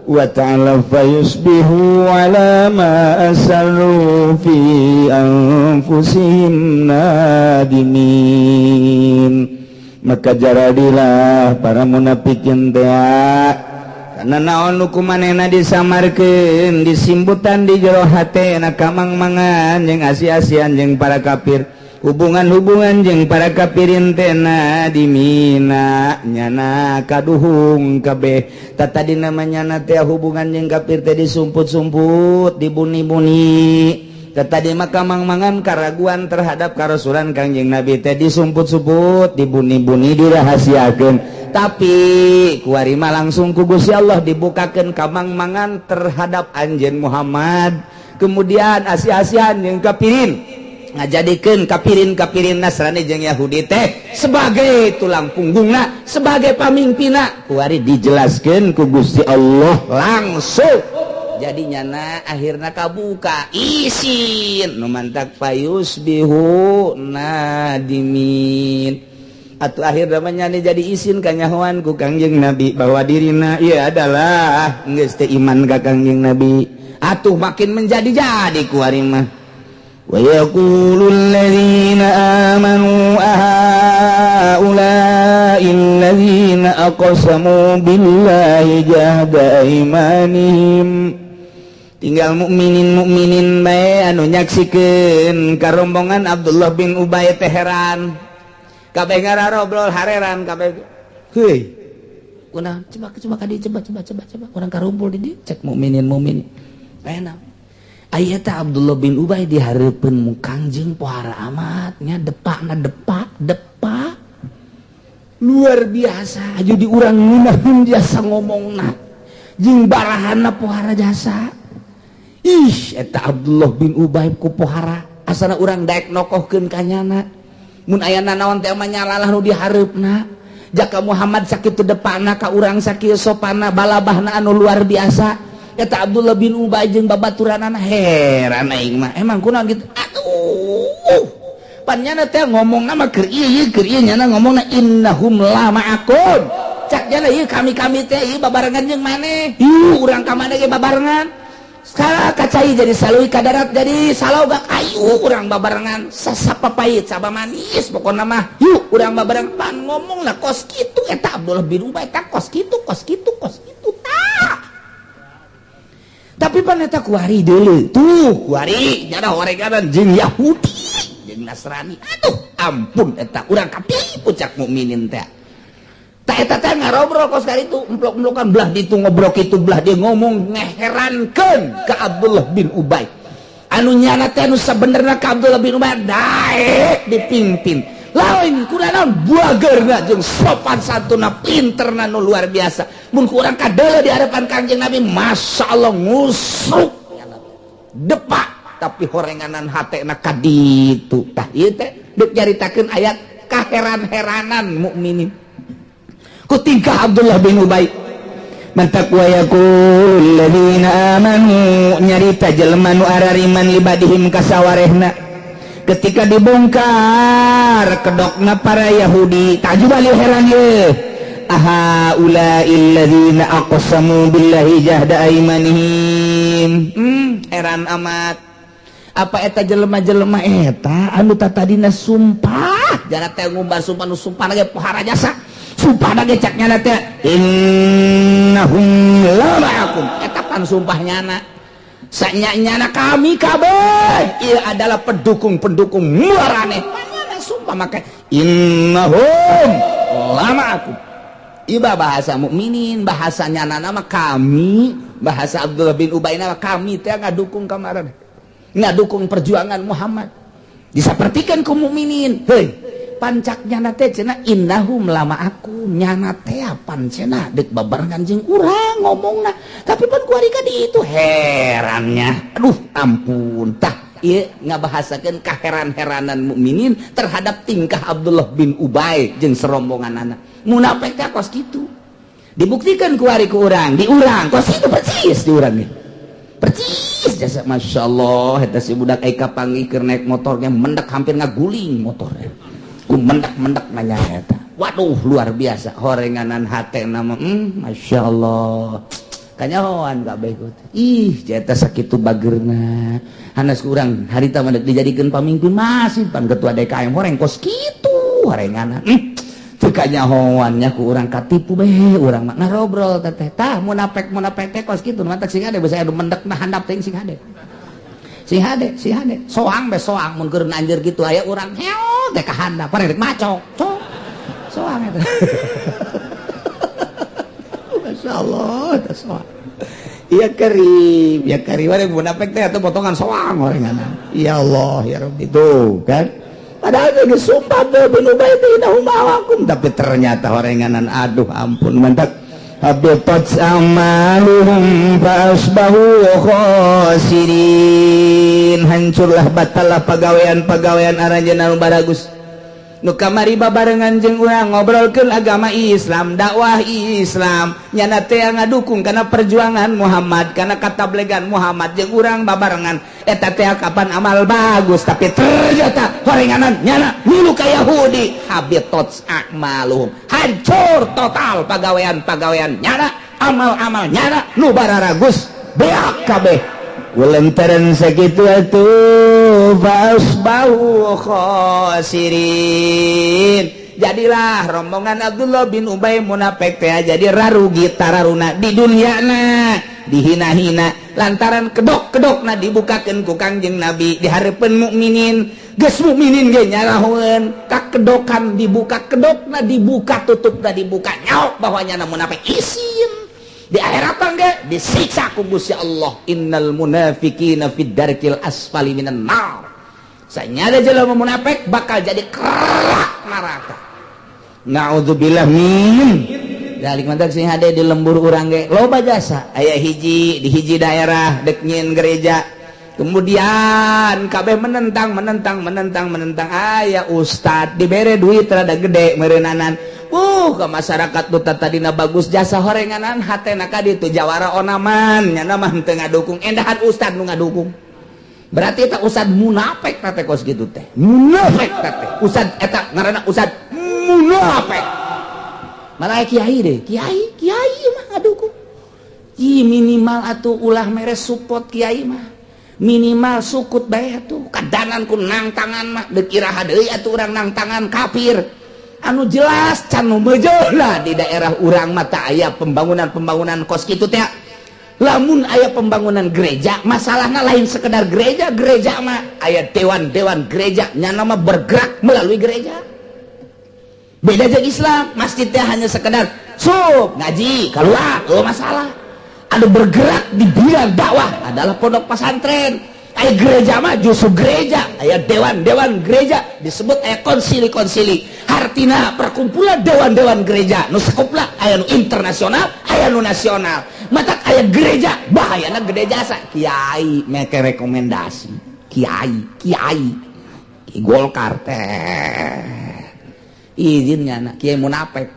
wa Ta'ala. Fayusbihu ala ma asarru fi anfusihim nadimin. Maka jaradilah para munafikin teh karena naon nu kumanehna disamarkeun, disimbutan di jero hate na kamang-mangan jeung asi-asian jeung para kafir, hubungan-hubungan jeung para kafirin teh. Nadimina nyana kaduhung kabeh. Tadi namanya teh hubungan jeung kafir teh disumput-sumput, dibuni-buni. Tadi maka mang-mangan karaguan terhadap karasulan Kangjeng Nabi teh disumput-sumput, dibuni-buni, dirahasiakeun. Tapi kuari mah langsung ku Gusti Allah dibukakeun kamang-mangan terhadap anjeun Muhammad, kemudian asi-asian jeung kafirin, ngajadikeun kafirin-kafirin Nasrani jeung Yahudi teh sebagai tulang punggungna, sebagai pamimpinna. Kuari dijelaskeun ku Gusti Allah langsung, jadi nyana akhirnya kabuka isin nu mantak fayusbihu nadimin. Atau akhir namanya jadi isin kanyahoan ku Kangjeng Nabi bahwa dirina ieu adalah geus teu iman ka Kangjeng Nabi. Atuh makin menjadi-jadi kuari mah. Wa yaqulul ladzina amanu ahaula'i alladzina aqsamu billahi jahda aimanihim. Tinggal mukminin mukminin bae anu nyaksikeun karombongan Abdullah bin Ubay teh heran kabeh, ngararobrol hareran kabeh. Heuy, kunaon? Coba, coba ka dieu, coba, coba, coba, coba, urang karumpul di dieu, cek mukminin mukminin. Aya naon? Aya teh Abdullah bin Ubay di hareupeun mu Kangjeng pohara amat nya, depakna depak depak luar biasa. Aju di urang ngeunaheun jasa ngomongna jeung barahana pohara jasa. Ih, eta Abdullah bin Ubay ku pohara, asana urang daek nokohkeun ka nyana mun aya nanaon teh mah nyalalah nu dihareupna. Jaka Muhammad sakitu depana ka urang, sakieu sopana, balabahna anu luar biasa, eta Abdullah bin Ubay jeung babaturanana. Heran aing mah, emang kunaon gitu? Aduh, pan nyana teh ngomongna mah keur ieu ieu, keur ieu nyana ngomongna innahum la ma'akum. Cak nyana ieu kami-kami teh ieu babarengan jeung maneh, ieu urang ka maneh ge babarengan. Sekarang kacai jadi salui, ka darat jadi salogak, ayo urang babarengan, sasapapait saba manis, pokokna mah yuk urang babareng. Pan ngomong lah kos kitu eta Abdullah bin Ubay tah, kos kitu, kos kitu, kos kitu tah. Tapi pan eta kuari deuleu tuh, kuari nyana horeganan jeung Yahudi jeung Nasrani. Aduh ampun, eta urang kapipu, cak mukminin teh. Tak eta teh ngarobrol kos kali itu, emplok-emplokan, belah ditu ngobrol itu, belah dia ngomong ngeherankeun ke Abdullah bin Ubay anu nyana teh anu sabenerna ka Abdullah bin Ubay daek dipimpin lain kunaon buageurna jeung sopan santuna, pinterna nu luar biasa. Mun ku urang kadeuleu di hadapan Kangjeng Nabi, Masya Allah, ngusruk depak, tapi horenganan hatena kaditu. Tah, ieu teh deuk nyaritakeun ayat kaheran-heranan mukminin ku tingkah Abdullah bin Ubay. Mantak wa yaqulul ladzina amanu, nyarita jelema nu arariman, libadihim kasawarehna ketika dibongkar kedokna para Yahudi, tajub ali heran ye, aha ulail ladzina aqsamu billahi jahda aimanihim. Heran amat, apa eta jelema-jelema eta anu tatadina sumpah jana teh ngumbar sumpah, nu sumpah ge pohara jasa, sumpah ge cak nyana teh innahum la ma'akum. Eta pan sumpah nyana. Sanyana kami kabeh ieu adalah pendukung-pendukung maraneh. Sumpah, maka innahum lama'akum. Iba bahasa mukminin, bahasanya nama kami, bahasa Abdullah bin Ubay nama kami teh ngadukung kamaran, ngadukung perjuangan Muhammad. Disapertikan ku mukminin, hei, pancaknya teh cenah innahum lama'akum, nyana teh pan cenah dek babarengan jeung urang ngomongna, tapi pan kuari ka di itu. Herannya, aduh ampun. Tah, ieu ngabahasakeun kaheran-heranan mukminin terhadap tingkah Abdullah bin Ubay jeung serombongan anak munafik teh. Kos kitu dibuktikan kuari ku urang, di urang kos kitu persis, di urang nih persis jasa. Masya Allah, eta si budak eka panggih keur naik motornya mendak, hampir ngaguling motornya ku mendak-mendak nanya eta. Waduh, luar biasa horenganan hate nama. Masya Allah, kanyahoan kabeh. Ih, jeta sakitu bagerna hanas kurang harita mah dijadikeun pamimpin masih pan ketua DKM horeng kos kitu horenganan. Teu kanyahoannya ku urang, katipu be urang mah ngarobrol teteh. Tah, munafik munafik teh kos kitu. Mantak sing hade basa anu mendek na handap teh, sing hade, sing hade, sing hade. Soang be soang, mun keur nanjeur kitu aya urang heo teh ka handap, rek macok cok soang eta. Masya Allah, eta soang. Iya karim, ya karim, ada munafik teh atau potongan soang orenganan. Ya Allah, ya Rabbi, tuh kan. Padahal geus sumpah bin Ubay teh innahum ma'akum, tapi ternyata orenganan, aduh ampun. Mantak habitat amaluhum fa asbahu khasirin. Hancurlah, batallah pagawean-pagawean aranjeunna nu baragus. Nu kamari babarengan jeung urang ngobrolkeun agama Islam, dakwah Islam, nyana teh ngadukung kana perjuangan Muhammad, kana katablegan Muhammad, jeung urang babarengan eta teh kapan amal bagus, tapi ternyata horenganan nyana milu ka Yahudi. Habitat a'maluhum, hancur total pagawean-pagawean nyana, amal-amal nyana nu bararagus beak kabeh. Lantaran sakitu atuh, fasbahu khasirin, jadilah rombongan Abdullah bin Ubay munafik teh jadi rarugi tararuna di dunyana, dihina-hina lantaran kedok-kedokna dibukakeun ku Kangjeng Nabi di hareupeun mukminin. Geus mukminin ge nyarahoeun kakedokan dibuka, kedokna dibuka, tutupna dibuka, nyaok bahwa nyana munafik. Isin di akhirat ge disiksa ku Gusti Allah, innal munafiqina fid darkil asfali minan nar. Sanyada jelema munafik bakal jadi kerak neraka, naudzubillah min dalik. Mantak sing hade, di lembur urang ge loba jasa. Aya hiji di hiji daerah dek nyieun gereja, kemudian kabeh menentang, menentang, menentang, menentang. Aya ustad dibere duit rada gede meureunanan ke masyarakat. Nu tadina bagus jasa, horenganan hatena ka ditu jawara onaman, nyana mah teu ngadukung, endahan ustad nu ngadukung. Berarti eta ustad munafik teh, kos kitu teh munafik teh. Ustad eta ngaranna ustad munafik. Malah kiai deh, kiai kiai mah ngadukung. Ih, minimal atuh ulah mere support, kiai mah minimal sukut bae atuh. Kadanan ku nang tangan mah deuk iraha deui atuh urang nang tangan kafir anu jelas can nu lah. Di daerah urang mah aya pembangunan-pembangunan kos kitu teh. Lamun aya pembangunan gereja, masalahnya lain sekedar gereja. Gereja mah aya dewan-dewan gereja, nyana mah bergerak melalui gereja. Beda jeung Islam, masjid teh hanya sekedar sup ngaji keluar. Oh, masalah ada bergerak di bidang dakwah adalah pondok pesantren. Aya gereja mah justru gereja aya dewan-dewan gereja, disebut aya konsili-konsili, hartina perkumpulan dewan-dewan gereja nu sekupla, aya nu internasional, aya nu nasional. Matak aya gereja bahayana gede jasa. Kiai make rekomendasi, kiai kiai Ki Golkar teh izinnya anak kiai munafik,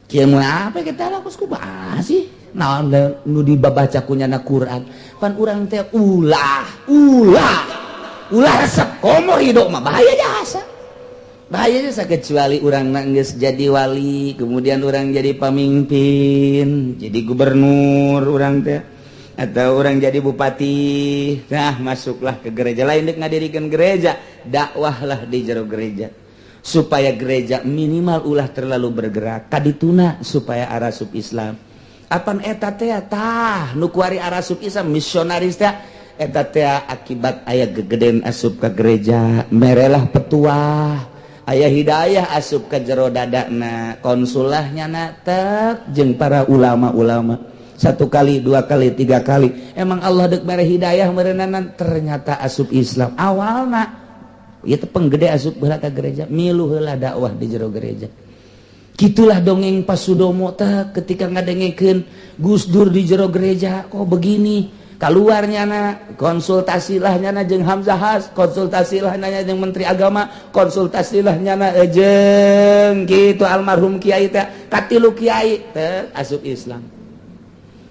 kiai munafik. Kita lah kos kumaha sih, naon nu dibabaca ku nyana Quran? Pan urang teh ulah ulah ulah resep komo hidup mah bahaya jasa, bahaya jasa, kecuali urang nangis jadi wali, kemudian urang jadi pemimpin, jadi gubernur urang teh atau urang jadi bupati. Nah, masuklah ke gereja, lain dek ngadirikan gereja, dakwahlah di jero gereja supaya gereja minimal ulah terlalu bergerak kadituna supaya arasup Islam. Apan eta teh, tah, nu kuari arasup Islam, misionaris teh, eta teh akibat aya gegeden asup ke gereja, merelah petuah, aya hidayah asup ke jero dadana, konsulahnya na tek jeung para ulama-ulama satu kali, dua kali, tiga kali. Emang Allah dek mere hidayah merenanan, ternyata asup Islam. Awalna itu penggede asup heula ka gereja, milu heula dakwah di jero gereja. Gitulah dongeng Pak Sudomo teh ketika ngadengekeun Gus Dur di jero gereja kok begini. Keluarnya na konsultasilah nyana jeung Hamzah Haz, konsultasilah nanya jeung Menteri Agama, konsultasilah nyana jeung gitu almarhum kiai teh, katilu kiai teh asup Islam.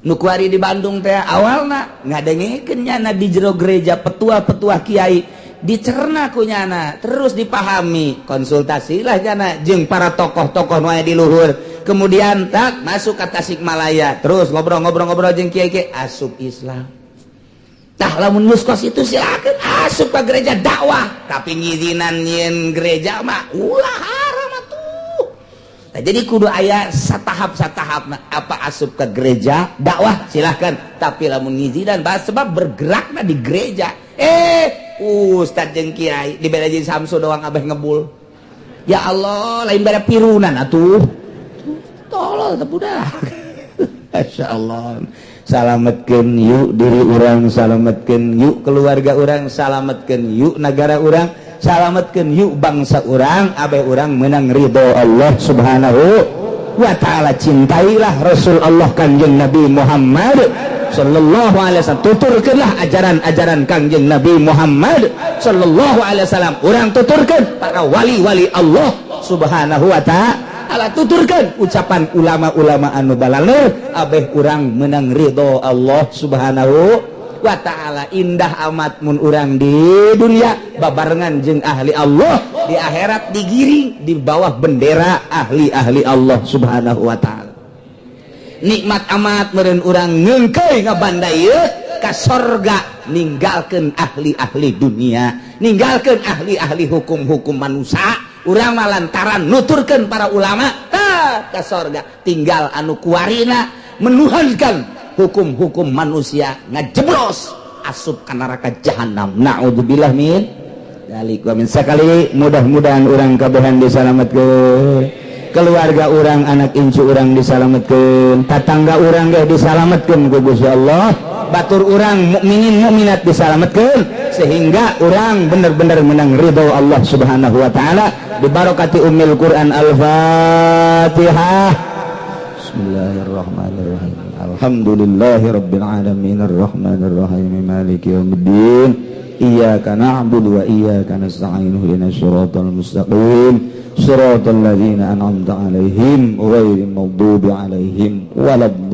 Nu kuari di Bandung teh awalna ngadengekeun nyana di jero gereja petua-petua kiai, dicerna ku nyana, terus dipahami, konsultasilah nyana jeung para tokoh-tokoh nu aya di luhur. Kemudian tak masuk ke Tasikmalaya, terus ngobrol-ngobrol-ngobrol jeung kiai-kiai, asup Islam. Tah, lamun geus kos itu silakan asup ke gereja dakwah, tapi ngizinan nyieun gereja mah ulah, haram atuh. Nah, jadi kudu aya satahap satahap. Nah, apa asup ke gereja dakwah silahkan, tapi lamun ngizinan bahas sebab bergerakna di gereja, Ustad jeung kiai dibere jeung Samsu doang abeh ngebul. Ya Allah, lain bere pirunan atuh, tolol teh budak. Masya Allah. Salametkeun yuk diri urang, salametkeun yuk keluarga urang, salametkeun yuk negara urang, salametkeun yuk bangsa urang, abeh urang menang ridho Allah Subhanahu wa Ta'ala. Cintailah Rasul Allah Kanjeng Nabi Muhammad Sallallahu Alaihi Wasallam. Tuturkanlah ajaran-ajaran Kanjeng Nabi Muhammad Sallallahu Alaihi Wasallam. Urang tuturkan para wali-wali Allah Subhanahu wa Ta'ala, tuturkan ucapan ulama-ulama anu balaler, abeh urang menang ridho Allah Subhanahu wa Ta'ala. Indah amat mun urang di dunia babarengan jeung ahli Allah, di akhirat digiring di bawah bendera ahli-ahli Allah Subhanahu wa Ta'ala. Nikmat amat meureun urang ngeungkeuy ngabanda ieu ka sorga, ninggalkeun ahli-ahli dunia, ninggalkeun ahli-ahli hukum-hukum manusia. Urang mah lantaran nuturkeun para ulama, tah, ka sorga. Tinggal anu kuarina menuhankan hukum-hukum manusia, ngajeblos asup ka neraka jahanam. Naudzubillah min dzalik wa min sakali. Mudah-mudahan urang kabehan disalametkeun, keluarga urang, anak incu urang disalametkeun, tatangga urang ge disalametkeun ku Gusti Allah, batur urang mukminin mukminat disalametkeun, sehingga urang bener-bener menang ridho Allah Subhanahu wa Taala dibarokati Ummul Quran. Al-Fatihah. Bismillahirrahmanirrahim. Alhamdulillahirabbil alamin, arrahmanirrahim, maliki yaumiddin, iyyaka na'budu wa iyyaka nasta'in, ihdinas siratal mustaqim, siratal ladzina an'amta 'alaihim ghairil maghdubi 'alaihim waladdallin.